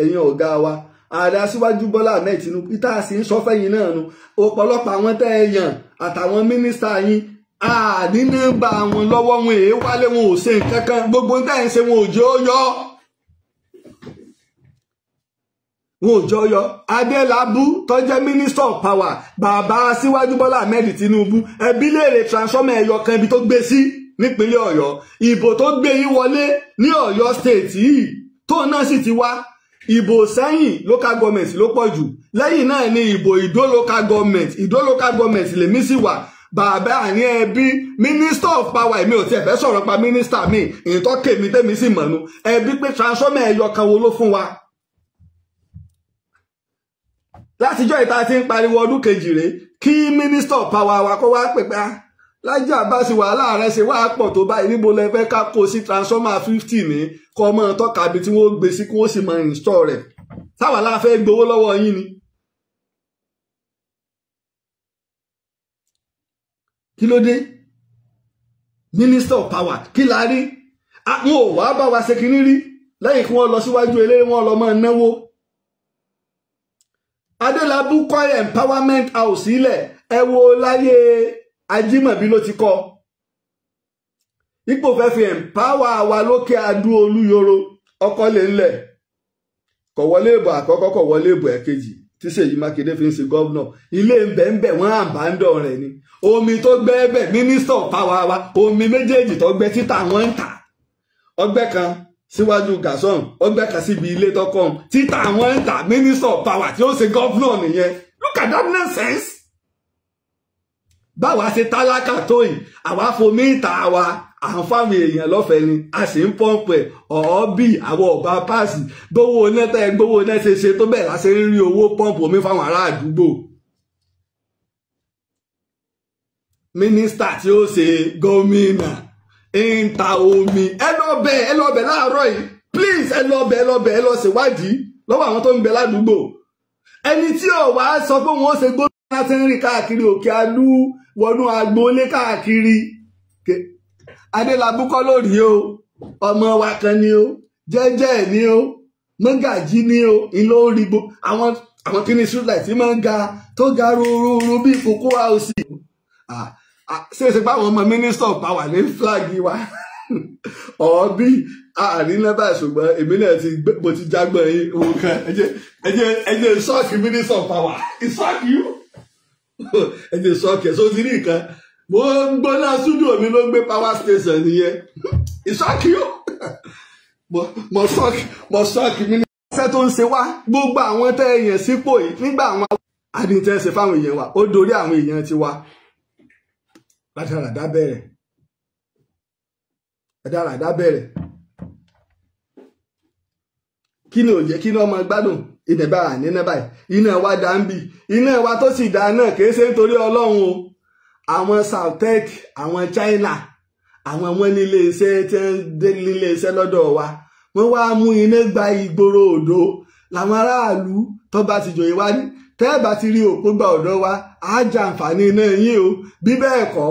ẹ̀yin ọ̀gá wa, ààrẹ aṣíwájú Bọ́lá Ahmed Tinubu, ìta sì ń sọ fẹ́yìn náà nu, ọ̀pọ̀lọpọ̀ àwọn tẹ́ ẹ yàn àtàwọn mínísítà yín, àní nọ́mbà wọn lọ́wọ́, wọn èé wálé, wọn ò ṣe nǹkan kan, gbogbo nǹkan ẹ̀ ń ṣe wọn ò jẹ́ ó yọ. Wọn ò jọ yọ. Adélábù tó jẹ́ minister of power, bàbá aṣíwájú Bọ́lá Ahmed Tinubu, ẹbí léèrè transformer ẹyọ kan ibi tó gbé sí nípínlẹ̀ Ọ̀yọ́, ìbò tó gbé yín wọlé ní Ọ̀yọ́ state yìí tó náà sì ti wá. Ìbò Sẹ́yìn local government ló pọ̀ jù, lẹ́yìn náà ni ìbò Ìdó local government, Ìdó local government lèmi sì wà. Bàbá àní ẹbí minister of power, èmi ò tiẹ̀ fẹ́ sọ̀rọ̀ pa minister mi, ìtọ́kè mi tẹ́mi sì mọ̀nú ẹbí pé transformer ẹyọ kan wo ló fún wa. Látijọ́ ìta ti ń pariwo ọdún kejì rèé kí minister of power wa kó wá pèpè á Lájí Àbáàsì wàhálà rẹ̀ ṣe wá pọ̀ tó báyìí, níbo lẹ fẹ́ ká kó sí transformer 50 ní kọ́ mọ́ tọ́ka bí tí wọ́n gbé sí kí wọ́n sì mọ install rẹ̀, táwa la fẹ́ gbowó lọ́wọ́ yín ni. Kí ló dé? Minister of power kí la rí? Àwọn ò wá bá wa ṣe kinní rí lẹ́yìn kí wọ́n lọ síwájú eléré wọn lọ máa náwó. Adélábù kọ́ empowerment house sílẹ̀, ẹ wo láyé Ajímọ̀bí ló ti kọ́. Ipò fẹ́ fi empower wa lókè Adó Olúyoro, ọkọ lè ńlẹ̀ Kò wọlé ìbò àkọ́kọ́, kò wọlé ìbò ẹ̀kejì tí Ṣèyí Mákindé fi ń ṣe gómìnà. Ilé ńbẹ̀ńbẹ̀ wọ́n àbándọ̀ rẹ̀ ni. Omi tó gbẹ́ bẹ̀, mínísítà power wa, omi méjèèjì tó gbẹ́ títà wọ́n ń tà. Ọgbẹ́ kan síwájú gàsán, ọgbẹ́ kan síbi ilé tọkàn, títà wọ́n ń tà. Mínísítà power tí ó ṣe gómìnà nìyẹn. Look at that nonsense. Báwa ṣe tálákà tó yìí, àwa fomi ìta wa à ń fáwọn èèyàn lọ́fẹ̀ẹ́ ni, a sì ń pọ́ǹpù ẹ̀ ọ̀ọ́bì àwọn ọ̀bá páàsì gbowó nẹ́tà gbowó nẹ́tà ṣe tó bẹ́ẹ̀ la ṣe ń rí owó pọ́ǹpù omi fáwọn ará àdúgbò. Mínísítà tí ó ṣe gómìnà ń ta omi. Ẹ lọ bẹ̀, ẹ lọ bẹ̀ láàárọ̀ yìí, please, ẹ lọ bẹ̀, ẹ lọ bẹ̀, ẹ lọ ṣèwádìí lọ́wọ́ àwọn tó ń bẹ ládùúgbò. Ẹni tí ò wá sọ pé wọ́n ṣe gómìnà ti ń rìn káàkiri òkè adú wọnú agboolé káàkiri. Adélabú kọ́ lórí o, ọmọ wa kan ni o, jẹ́jẹ́ ni o, mọ́gàjí ni o, ìlú orí gbo àwọn kíní streetlight tí máa ń ga tó ga rúrúrú bíi kókó house. Ṣé ṣe pé àwọn ọmọ minister of power ní flag wa ọ̀ọ́bí àárín nẹ́bà, ṣùgbọ́n èmi náà ti mo ti jágbọ́n yín òun kan. Ẹ jẹ́ sọ́ọ̀kì minister of power, ìsọ́ọ̀kì yìí, ẹ jẹ́ sọ́ọ̀kì ẹ̀ sọ́ọ̀tì ní nǹkan. Mo ń gbóná studio mi ló ń gbé power station nìyẹn. Ìsọ́ọ̀kì yóò mo sọ́ọ̀kì mi ní. Iṣẹ́ tó ń ṣe wá, gbogbo àwọn tẹ́ èèyàn sípò yìí nígbà àwọn adìntẹ́ ṣe fáwọn èèyàn wa, ó dorí àwọn èèyàn tiwa. Rádaràdá bẹ̀rẹ̀, rádaràdá bẹ̀rẹ̀. Kí ni ò jẹ́ kí ni ọmọ gbádùn ìdẹ̀bà nínú báyìí? Iná wa dá ń bì, iná wa tó sì dá náà kì í ṣe nítorí Ọlọ́run o. Àwọn Southec, àwọn China, àwọn wọn nílé iṣẹ́ tí wọ́n dé nílé iṣẹ́ lọ́dọ̀ wa, wọ́n wá mú iná gba ìgboro òdo làwọn aráàlú tó bá ti jòyè wá ní tẹ́ ẹ bá ti rí òpó gba ọ̀dọ̀ wa, á jẹ àǹfààní iná yín o, bí bẹ́ẹ̀ kọ́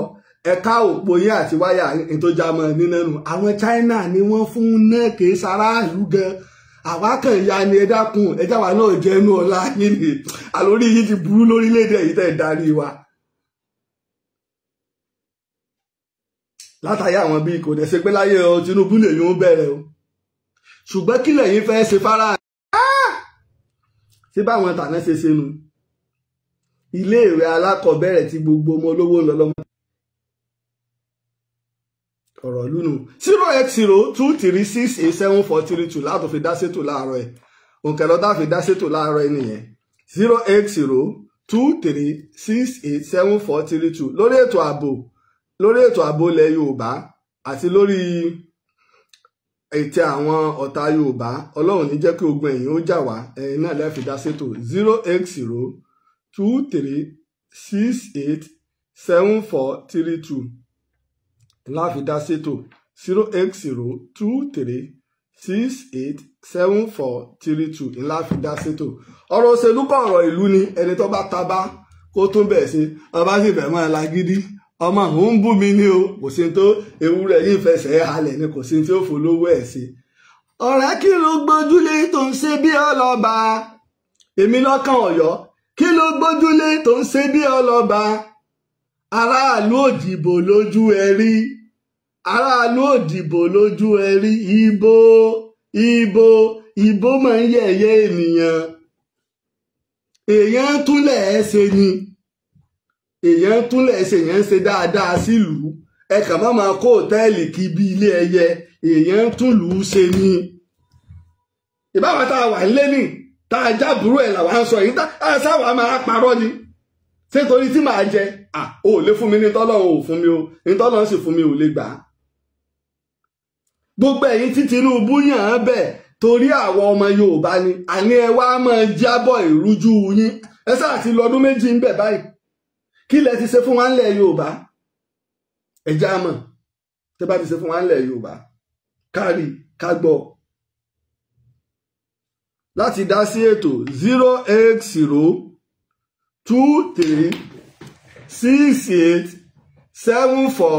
ẹ̀ka òpó yín àti wáyà tó já mọ́ nínú nù. Àwọn China ni wọ́n fún náà, kì í ṣaráàlú gan. Àwa kàn ya ni, ẹ dákun, ẹ jáwa náà jẹ́nu ọ̀la yín ni. Àlórí yìí ti burú lórílẹ̀‐èdè yìí tẹ̀ darí wa. Látàrí àwọn bíi kò dẹ̀ ṣe pé láyé o Tinubu lè yún bẹ̀rẹ̀ o, ṣùgbọ́n kí lẹ̀yin fẹ́ ṣe fara ṣé báwọn tàná ṣe ṣe nu iléèwé alákọ̀ọ́bẹ̀rẹ̀ tí gbogbo ọmọ olówó ń lọ lọ́mọ. Ọ̀rọ̀ lúnu 08023687432 láti fi dá sétò láàárọ̀ ẹ̀. Òǹkẹ́ lọ́dá fi dá sétò láàárọ̀ ẹ̀ nìyẹn, 08023687432 lórí ètò ààbò, lórí ètò ààbò ilẹ̀ Yorùbá àti lórí ètò àwọn ọ̀tá Yorùbá. Ọlọ́run ní jẹ́ kí ogun ẹ̀yìn ó jà wá. Ẹ̀yin náà lè fi dá sétò 08023687432 láfi dá sétò, 08023687432 ńlá fi dá sétò. Ọ̀rọ̀ òṣèlú kọ́, ọ̀rọ̀ ìlú ni. Ẹni tó bá tabá kó tún bẹ̀ ṣe, ọba sì fẹ́ máa lagídí, ọmọ òun ń bú mi ní o, kò sí tó ewúrẹ́ yìí fẹsẹ̀ halẹ̀ ni, kò sí tí ó folówó ẹ̀ sí. Ọ̀rẹ́ kí ló gbójúlé tó ń ṣe bí ọlọ́ba? Èmi lọ́kàn Ọ̀yọ́, kí ló gbójúlé tó ń ṣe bí ọlọ́ba? Aráàlú òdìbò lójú ẹ rí, aráàlú òdìbò lójú ẹ rí. Ìbò ìbò ìbò máa ń yẹ̀yẹ́ ènìyàn. Èèyàn túnlẹ̀ ẹ ṣe ni, èèyàn túnlẹ̀ ṣe, èèyàn ń ṣe dáadáa sílùú. Ẹ kàn má máa kó òtẹ́ẹ̀lì kí bí ilé ẹyẹ. Èèyàn túnlùú ṣe ni. Ìbáwá tá a wà nílé ní tá a jábúrò ẹ̀ làwa ń sọ yìí, tá a sáwà máa parọ́ ni. Ṣé torí tí màá jẹ ò lè fún mi ní tọ́lọ́run ò fún mi o, ní tọ́lọ́run sì fún mi ò lè gbà á. Gbogbo ẹ̀yin tí Tinubu yàn án bẹ̀ torí àwọn ọmọ Yorùbá ni, àní ẹ wá máa jábọ̀ ìrújú yín. Ẹ sáà ti lọ ọdún méjì ń bẹ̀ báyìí, kí lẹ ti ṣe fún wa ńlẹ̀ Yorùbá? Ẹ já mọ̀ tẹ́ bá ti ṣe fún wa ńlẹ̀ Yorùbá, kárí ká gbọ́. Láti dá sí ètò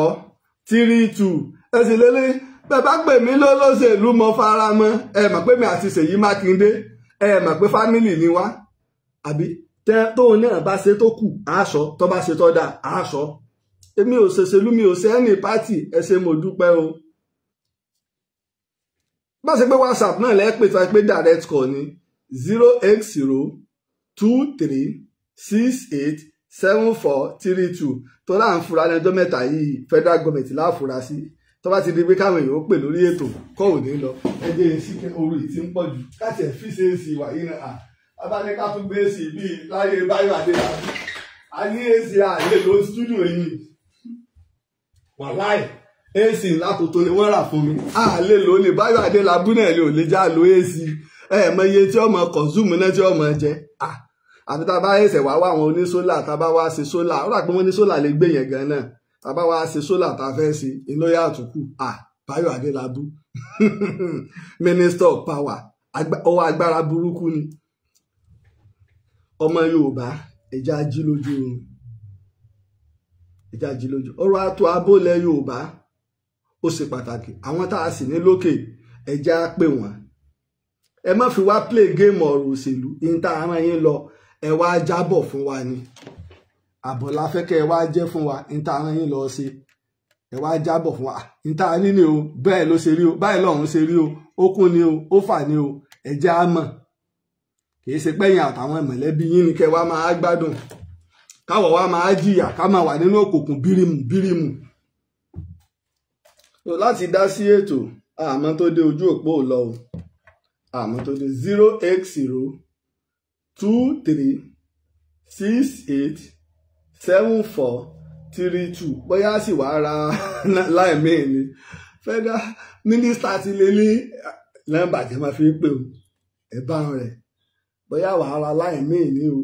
08023687432. Ẹ sì lélẹ̀ bẹ́ẹ̀ bá pè mí lólóṣèlú mo fara mọ́. Ẹ mọ̀ pé mi àti Ṣèyí Mákindé, ẹ mọ̀ pé fámìlì ni wá, àbí tóun náà bá ṣe tó kù aṣọ, tó bá ṣe tó dáa aṣọ. Èmi ò ṣèṣèlú, mi ò ṣe ẹni pátì, ẹ ṣé mo dúpẹ́ o. Bá ṣe pé WhatsApp náà lẹ́ pè tó pé direct call ni 08023687432. Tó láà ń fura ní ọjọ́ mẹ́ta yìí, federal government láàfura sí. Tó bá ti di pé káwọn èèyàn ó pè lórí ètò kọ́ ò ní lọ. Ẹ jẹ́ èsì oru yìí ti ń pọ̀ jù káàtì ẹ̀ fi ṣe é sí wà yìí náà. Abáníká tún gbé èsì bíi láyé Báyọ̀ Adélábù. A ní èsì àlè ló ń stúdíò yìí. Wàláì èsì ńlá tuntun ni wọ́n rà fún mi. Àlè ló ní Báyọ̀ Adélábù náà lè ò lè já lo èsì. Ẹ mọ iye tí ọmọ kọ̀ǹsúmù náà tí ọmọ jẹ. Àfi tá a bá ẹsẹ̀ wá wá àwọn onísólà, tá a bá wá ṣe sólà, ó rà pé wọ́n ní sólà lè gbé yẹn gan náà. Tá a bá wá ṣe sólà tá a fẹ́ ṣe, iná yà àtúkù. Báyọ̀ Adélábù Minister of Power, ọwọ́ agbára burúkú ni. Ọmọ Yorùbá, ẹja jí lójú oorun, ẹja jí lójú. Ọ̀rọ̀ àtò abólẹ̀ Yorùbá ó ṣe pàtàkì. Àwọn tá a sì ní lókè, ẹja pè wọ́n. Ẹ má fi wá play game ọ̀rọ̀ òṣèlú ní tá a rán yín lọ. Ẹ wá jábọ̀ fún wa ni. Àbọ̀ la fẹ́ kẹ́ ẹ wá jẹ́ fún wa ní tá a rán yín lọ ṣe. Ẹ wá jábọ̀ fún wa ní tá a rí ni o, bẹ́ẹ̀ ló ṣe rí o, báyìí lọ́hùn ṣe rí o, ó kún ni o, ó fà ni o, ẹ jẹ́ á mọ̀. Kì í ṣe pẹ́yìn àtàwọn mọ̀lẹ́bí yín ni kẹ́ wá máa gbádùn, káwọ̀ wá máa jìyà, ká máa wà nínú òkùnkùn bírímù bírímù. Láti dá sí ètò, àmọ́ tó dé ojú òpó lọ o, àmọ́ tó dé 08023687432. Bóyá sì wàá ra láì míì ni federal minister ti lé ní nọ́mbà tí wọ́n fi ń pè o, ẹ̀ bá rẹ̀. Bóyá wàá ra láì míì ní o,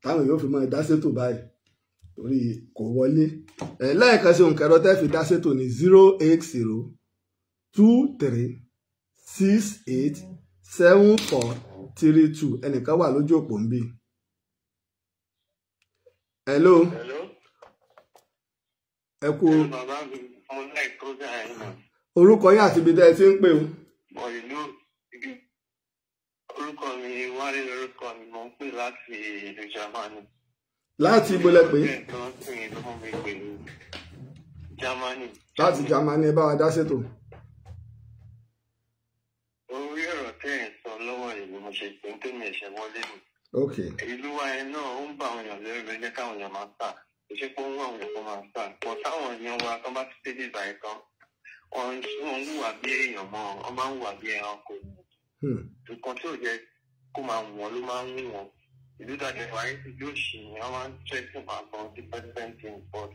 táwọn yóò fi máa dá sétò báyìí torí kò wọlé. Lẹ́ẹ̀kan sí òǹkẹ́rọ tẹ́ fi dá sétò ní 08023687432. Ẹnìkan wà lójú òpó ń bí. Hello. Ẹ kú orúkọ yín àti ibi tẹ́ ẹ ti ń pè o. Orúkọ mi Wálé lórúkọ mi, mo ń pè láti ìlú Jámánì. Láti ibo lẹ pè? Jámánì. Láti Jámánì, ẹ bá wa dá sétò. Orí ọ̀rọ̀ tẹ́ ẹ̀ ń sọ lọ́wọ́ yìí ni mo ṣe pé ń tẹ́mi ẹ̀ṣẹ̀ wọlé mi. Ìlú wa yẹn náà ó ń bá àwọn èèyàn lẹ́rù, ló jẹ́ káwọn èèyàn máa sà. Kò ṣe pé ó ń wá àwọn èèyàn kó máa sà. Pọ̀ táwọn èèyàn wa kan bá ti dé ìbàyẹn kan, wọ́n ń hùwà bí èèyàn mọ́, wọ́n máa ń hùwà bí ẹranko. Nǹkan tí ò jẹ́ kó máa wù wọ́n ló máa ń wù wọ́n. Ìlú dàgbà wáyé ti yóò ṣì ní wọ́n máa ń tẹ́sí máa gan different things, but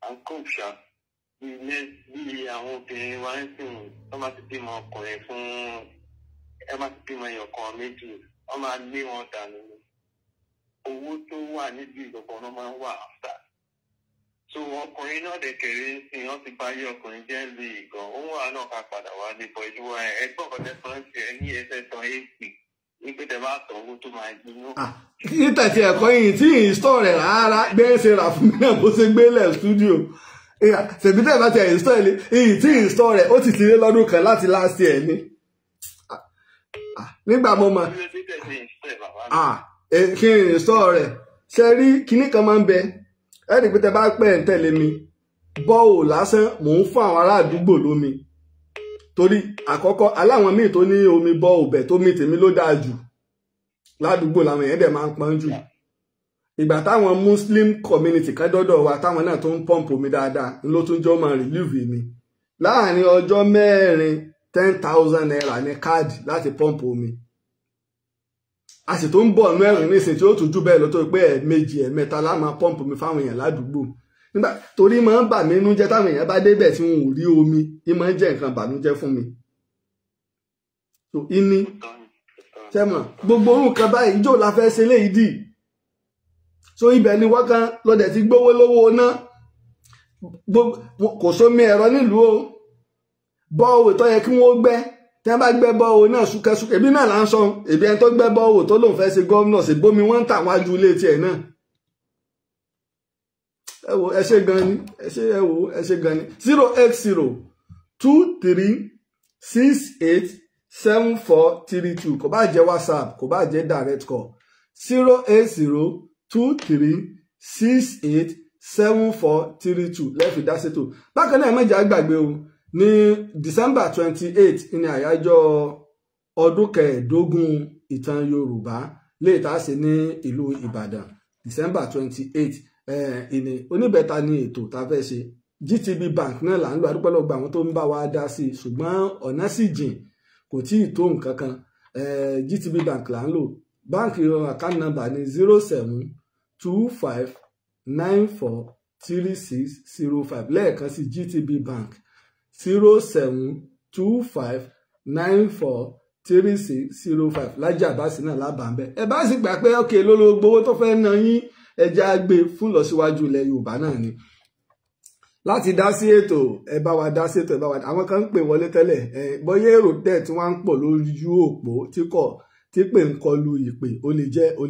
à ń kó ṣá bí àwọn obìnrin wa ń sìn, wọ́n máa ti bímọ ọkùnrin fún ẹ máa ti bímọ ẹyọ kan méjì, wọ́n máa lé wọn dànù. Owó tó wà níbi ìgbọ̀ngàn náà máa ń wà áfà. So ọkùnrin náà dẹ̀ kéré ń sìn, wọ́n ti bá yé ọkùnrin jẹ́ lu ìgàn. Òun wà náà ká padà wá ní bọ̀ ìlú wa. Ẹgbọ́n kan tẹ́ sọ ń ṣe ní ẹsẹ̀ tán ac ní pé tẹ bá tọ̀ owó tó máa jiná. Ní tẹ̀sí ẹ̀kọ́ yìí tí install rẹ̀ rárá, gbé ṣe rà fún mi náà bó ṣe gbélé studio. Ṣèbí tẹ̀ bá ti install yìí tí install rẹ̀ ó ti ti lé lọ́dún kan láti last year ni. Nígbà mo mọ̀ kí n install rẹ̀ ṣe rí kinní kan máa ń bẹ. Ẹ̀rí pé tẹ bá pẹ́ ń tẹ̀lé mi, bọ́ọ̀ lásán mò ń fún àwọn ará àdúgbò lómi. Torí àkọ́kọ́ aláwọn míì tó ní omi bọ́ọ̀ bẹ̀ tó mi tèmi ló dáa jù ládùúgbò, làwọn èèyàn dẹ̀ máa ń pọ́n jù. Ìgbà táwọn Muslim community kan dọ́dọ̀ wa táwọn náà tó ń pọ́ǹpù omi dáadáa ló tún jọ máa relieve mi. Láàárín ọjọ́ mẹ́rin 10,000 naira ní káàdì láti pọ́ǹpù omi. A sì tó ń bọ̀ nú ẹ̀rùn nísìn tí ó tún jù bẹ́ẹ̀ lọ, tó pé ẹ̀ẹ̀mejì ẹ̀ẹ̀mẹ́ta la máa pọ́ǹpù mi fáwọn èèyàn ládùúgbò. Nígbà torí máa ń bà mí nú jẹ́ táwọn èèyàn bá débẹ̀ tí wọn ò rí omi, í máa ń jẹ́ nǹkan bànújẹ́ fún mi. So ìní tẹ́mọ̀ gbogbo orun kan báyìí ìjọ la fẹ́ ṣe léyìí dì. So ibẹ̀ ni wọ́n kan lọ́dẹ̀ ti gbówó lówó ná. Kò sómi ẹ̀rọ nílùú o. Bọ́ọ̀wù tó yẹ kí wọ́n gbẹ́, tí wọ́n bá gbẹ́ bọ́ọ̀wù náà súkẹ́súkẹ́, ebi náà là ń sọ, ebi ẹni tó gbẹ́ bọ́ọ̀wù tó lòun fẹ́ ṣe gómìnà sí bómi wọ́n ń tà wájú ilé tiẹ̀ náà. Ẹ wo ẹ ṣe gan ni, ẹ ṣe ẹ wo ẹ ṣe gan ni. 08023687432, kò bá jẹ́ WhatsApp, kò bá jẹ́ direct call. 08023687432 lẹ́ẹ̀fi dá sétò. Bákan náà ẹ má jẹ́ á gbàgbé o, ní December 28 ní àyájọ́ ọdún 15 ìtàn Yorùbá lè tá a ṣe ní ìlú Ìbàdàn December 28. Ìní oníbẹ̀ta ni ètò tá a fẹ́ ṣe. GTB Bank náà là ń lò, adúpẹ́ lọ́gbà àwọn tó ń bá wa dá sí i, ṣùgbọ́n ọ̀nà sì jìn, kò tí ì tó nǹkan kan. GTB Bank là ń lò. Báǹkì account number ní 0725943605. Lẹ́ẹ̀kan sí GTB Bank 0725943605. Lájí Àbáàsì náà lábàá ń bẹ́. Ẹ bá sì gbà pé ókè lólobó owó tó fẹ́ ná yín, ẹja gbé fún lọ́síwájú ilẹ̀ Yorùbá náà ni. Láti dá sí ètò, ẹ bá wa dá sí ètò, ẹ bá wa. Àwọn kan ń pè wọlé tẹ́lẹ̀, bóyá èrò dẹ̀ tí wọ́n ń pọ̀ lójú òpó tí kò tí pè ń kọlu ìpè, ó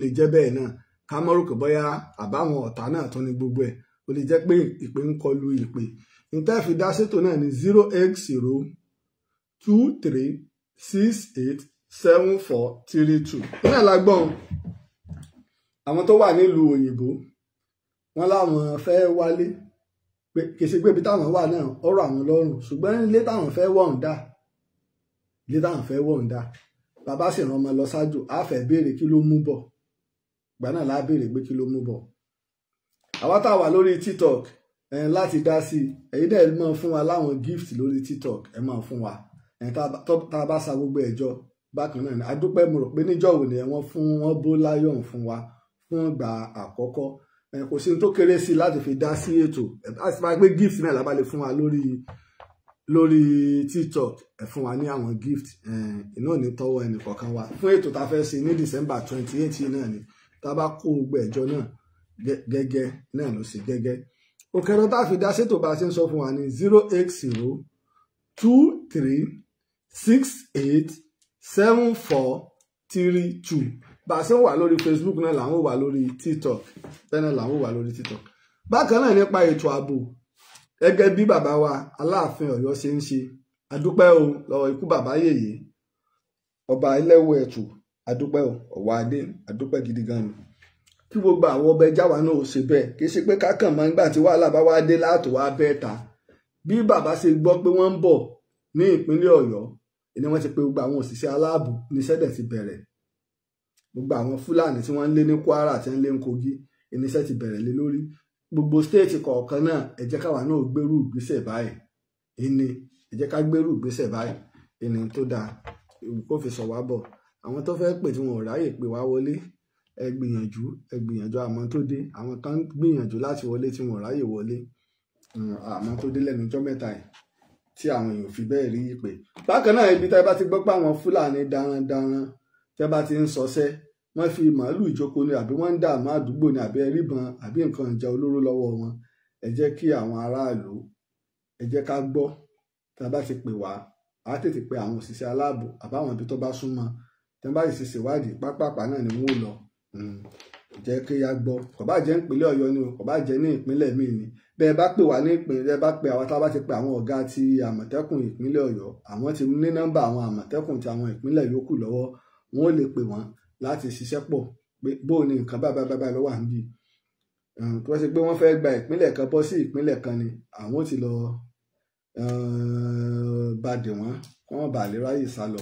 lè jẹ́ bẹ́ẹ̀ náà. Ká mọ́ rò pé bóyá àbáwọn ọ̀tá náà tún ní gbogbo ẹ̀, ó lè jẹ́ pé ìpè ń kọlu ìpè. Níta fi dá sétò náà ní 08023687432. Iná la gbọ́n àwọn tó wà nílùú òyìnbó, wọ́n láwọn fẹ́ wálé, pé kì í ṣe pé ibi táwọn wà náà ọ̀rọ̀ àwọn lọ́rùn, ṣùgbọ́n ilé táwọn fẹ́ wọ̀ ń dà, ilé táwọn fẹ́ wọ̀ ń dà. Bàbá sì rán ọmọ lọ ṣáájú, á fẹ́ béèrè kí ló mú bọ̀. Ìgbà náà la béèrè pé kí ló mú bọ̀. Àwa tá a wà lórí TikTok láti dá sí i, ẹ̀yin dẹ̀ máa fún wa láwọn gift lórí TikTok, ẹ máa fún wa. Tá a bá sa gbogbo ẹ̀jọ bákan náà ni. A dúpẹ́, mo rò pé níjọ́ wo ni wọ́n fún wọn bó láyọ̀n fún wa fún ìgbà àkọ́kọ́. Kò sí ní tó kéré sí i láti fi dá sí ètò. Láti máa gbé gift náà lábá lè fún wa lórí TikTok, ẹ fún wa ní àwọn gift, iná ní tọwọ́ ẹnì kọ̀ọ̀kan wa fún ètò tá a fẹ́ ṣe ní December 28 náà ni. Tá a bá kó gbogbo ẹ̀jọ náà gẹ́gẹ́ náà ló ṣe gẹ́gẹ́. Òkèrò tá a fi dá sétò bá a ṣe ń sọ fún wa ní 08023687432. Bá a ṣe ń wà lórí Facebook náà làwọn wà lórí TikTok, bẹ́ẹ̀ náà làwọn wà lórí TikTok. Bákan náà nípa ètò ààbò, gẹ́gẹ́ bí bàbá wa Aláàfin Ọ̀yọ́ ṣe ń ṣe, adúpẹ́ o lọ́wọ́ ikú bàbá yèyé ọba ẹlẹ́wọ̀ ẹ̀tù, adúpẹ́ o ọ̀wọ́ adé, adúpẹ́ gidi gan ni. Kí gbogbo àwọn ọba ẹja wa náà ò ṣe bẹ́ẹ̀, kì í ṣe pé kákàn máa ń gbà tí wàhálà bá wá dé láàtò wá bẹ́ẹ̀ ta. Bí bàbá ṣe gbọ́ pé wọ́n ń bọ̀ ní ìpínlẹ̀ Ọ̀yọ́, ni wọ́n ti pe gbogbo àwọn òṣìṣẹ́ aláàbò, níṣẹ́ dẹ̀ ti bẹ̀rẹ̀. Gbogbo àwọn Fúlàní tí wọ́n ń lé ní Kwara tí wọ́n ń lé ní Kogi, níṣẹ́ ti bẹ̀rẹ̀ lé lórí. Gbogbo stéètì kọ̀ọ̀kan náà, ẹ jẹ́ káwa náà gbérú ìgbésẹ̀ báyìí. Ìní ẹ jẹ́ ká gbérú ìgbésẹ̀ báyìí, ìní tó dáa kó fi sọ wá bọ̀. Àwọn tó fẹ́ pè tí wọn ò ráyè pè wá wọlé, ẹ gbìyànjú, ẹ gbìyànjú. Àmọ́ tó dé, àwọn kan gbìyànjú láti wọlé tí wọn ò ráyè wọlé. Àmọ́ tó dé lẹ́nu ọjọ́ mẹ́ta yìí tí àwọn èèyàn fi bẹ́ẹ̀ rí ìpè. Bákan náà, ibi tá ẹ bá ti gbọ́ pé àwọn Fúlàní darandaran tẹ́ bá ti ń sọsẹ́, wọ́n fi màálù ìjókòó ni, àbí wọ́n ń dààmú àdúgbò ni, àbí ẹríban, àbí nǹkan ìjà olóró lọ́wọ́ wọn, ẹ jẹ́ kí àwọn aráàlú, ẹ jẹ́ ká gbọ́. Tá a bá ti pè wá, á tètè pe àwọn òṣìṣẹ́ aláàbò àbáwọn ibi tó bá súnmọ́. Tẹ́ bá sì ṣèwádìí pápápá náà ni wọ́n ó lọ. Jẹ́ kí a gbọ́. Kò bá jẹ́ ìpínlẹ̀ Ọ̀yọ́ ni o, kò bá jẹ́ ní ìpínlẹ̀ míì ni. Bẹ́ẹ̀ bá pè wá ní ìpínlẹ̀, bá pè àwa tá a bá ti pe àwọn ọ̀gá ti Àmọ̀tẹ́kùn ìpínlẹ̀ Ọ̀yọ́, àwọn ti ní nọ́mbà àwọn Àmọ̀tẹ́kùn ti àwọn ìpínlẹ̀ yòókù lọ́wọ́, wọn ò lè pè wọ́n láti ṣiṣẹ́ pọ̀ pé bó ni nǹkan bá bá lọ́wọ́ à ń bì. Tó bá ṣe pé wọ́n fẹ́ gba ìpínlẹ̀ kan bọ́ sí ìpínlẹ̀ kan ni, àwọn ti lọ bá dè wọ́n kí wọ́n bá lè ráyè sá lọ.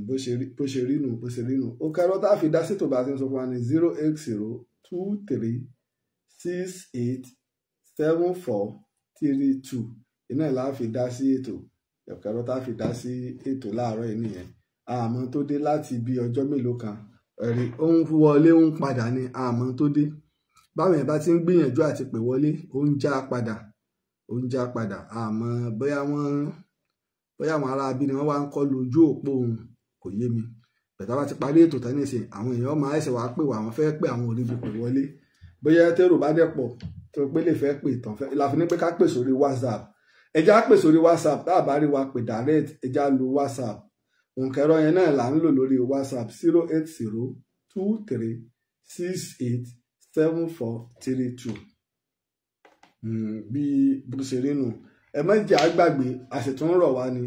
Bó ṣe rí nù, bó ṣe rí nù. Ó kẹ́rọ́ tá a fi dá sétò bá a ti ń sọ fún wa ní 08023687432. Iná là á fi dá sí ètò. Ẹ̀kẹ́rọ́ tá a fi dá sí ètò láàárọ̀ yìí nìyẹn. Àmọ́ tó dé láti bí ọjọ́ mélòó kan, ẹ̀rí ó ń wọlé ó ń padà ní àmọ́ tó dé. Báwọn yẹn bá ti ń gbìyànjú àti pè wọlé, ó ń já padà, ó ń já padà. Àmọ́ bóyá àwọn ará abí ni wọ́n wá ń kọ́ lójú òpó òun, kò yé mi. Bẹ̀tà bá ti parí ètò tán nísìn, àwọn èèyàn máa ẹsẹ̀ wá pè wá, àwọn fẹ́ pè, àwọn ò rí ibi pè wọlé. Bóyá tèrò bá dẹ̀ pọ̀ tó pé lè fẹ́ pè tán, la fi ní pé ká pè sórí WhatsApp. Ẹ já pè sórí WhatsApp, tá a bá rí wa pè direct, ẹ já lo WhatsApp. Òǹkẹ̀rọ yẹn náà là ń lò lórí WhatsApp 08023687432. Bí bó ṣe rí nù. Ẹ má jẹ́ àgbàgbé, a sì tún rọ̀ wá ni.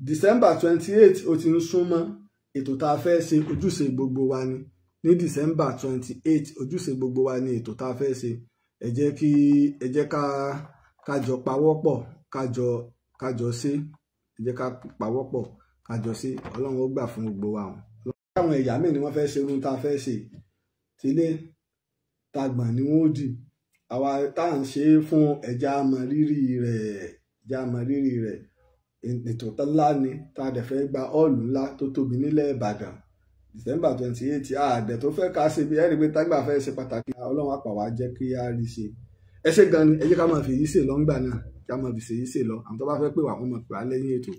December 28 ó ti ń súnmọ́. Ètò tá a fẹ́ ṣe ojúṣe gbogbo wa ni. Ní December 28 ojúṣe gbogbo wa ni ètò tá a fẹ́ ṣe. Ẹ jẹ́ kí ẹ jẹ́ ká kájọ pawọ́pọ̀, kájọ ṣe. Ẹ jẹ́ ká pawọ́pọ̀, Kájọ sí, Ọlọ́run ó gbà fún gbogbo wa wọn. Àwọn ẹ̀yà míì ni wọ́n fẹ́ ṣe irun tá a fẹ́ ṣe, tilé tagbọ̀n ni wọ́n ó dì. Àwa tá à ń ṣe é fún ẹja mọ rírì rẹ̀, ẹja mọ rírì rẹ̀. Ètò ńlá ni tá a dẹ̀ fẹ́ gba ọ́ọ̀lù ńlá tó tóbi nílẹ̀ Ìbàdàn December 28. Àdẹ̀ tó fẹ́ ká ṣe bí ẹ̀rí pé tágbà fẹ́ ṣe pàtàkì, Ọlọ́run á pa wá jẹ́ kí á rí ṣe. Ẹ ṣé gan ni, ẹ jẹ́ ká máa fi èyí ṣe lọ ńgbà náà, ká máa fi ṣèyí ṣe lọ. Àwọn tó bá fẹ́ pè wá, wọ́n máa pè wá lẹ́yìn ètò.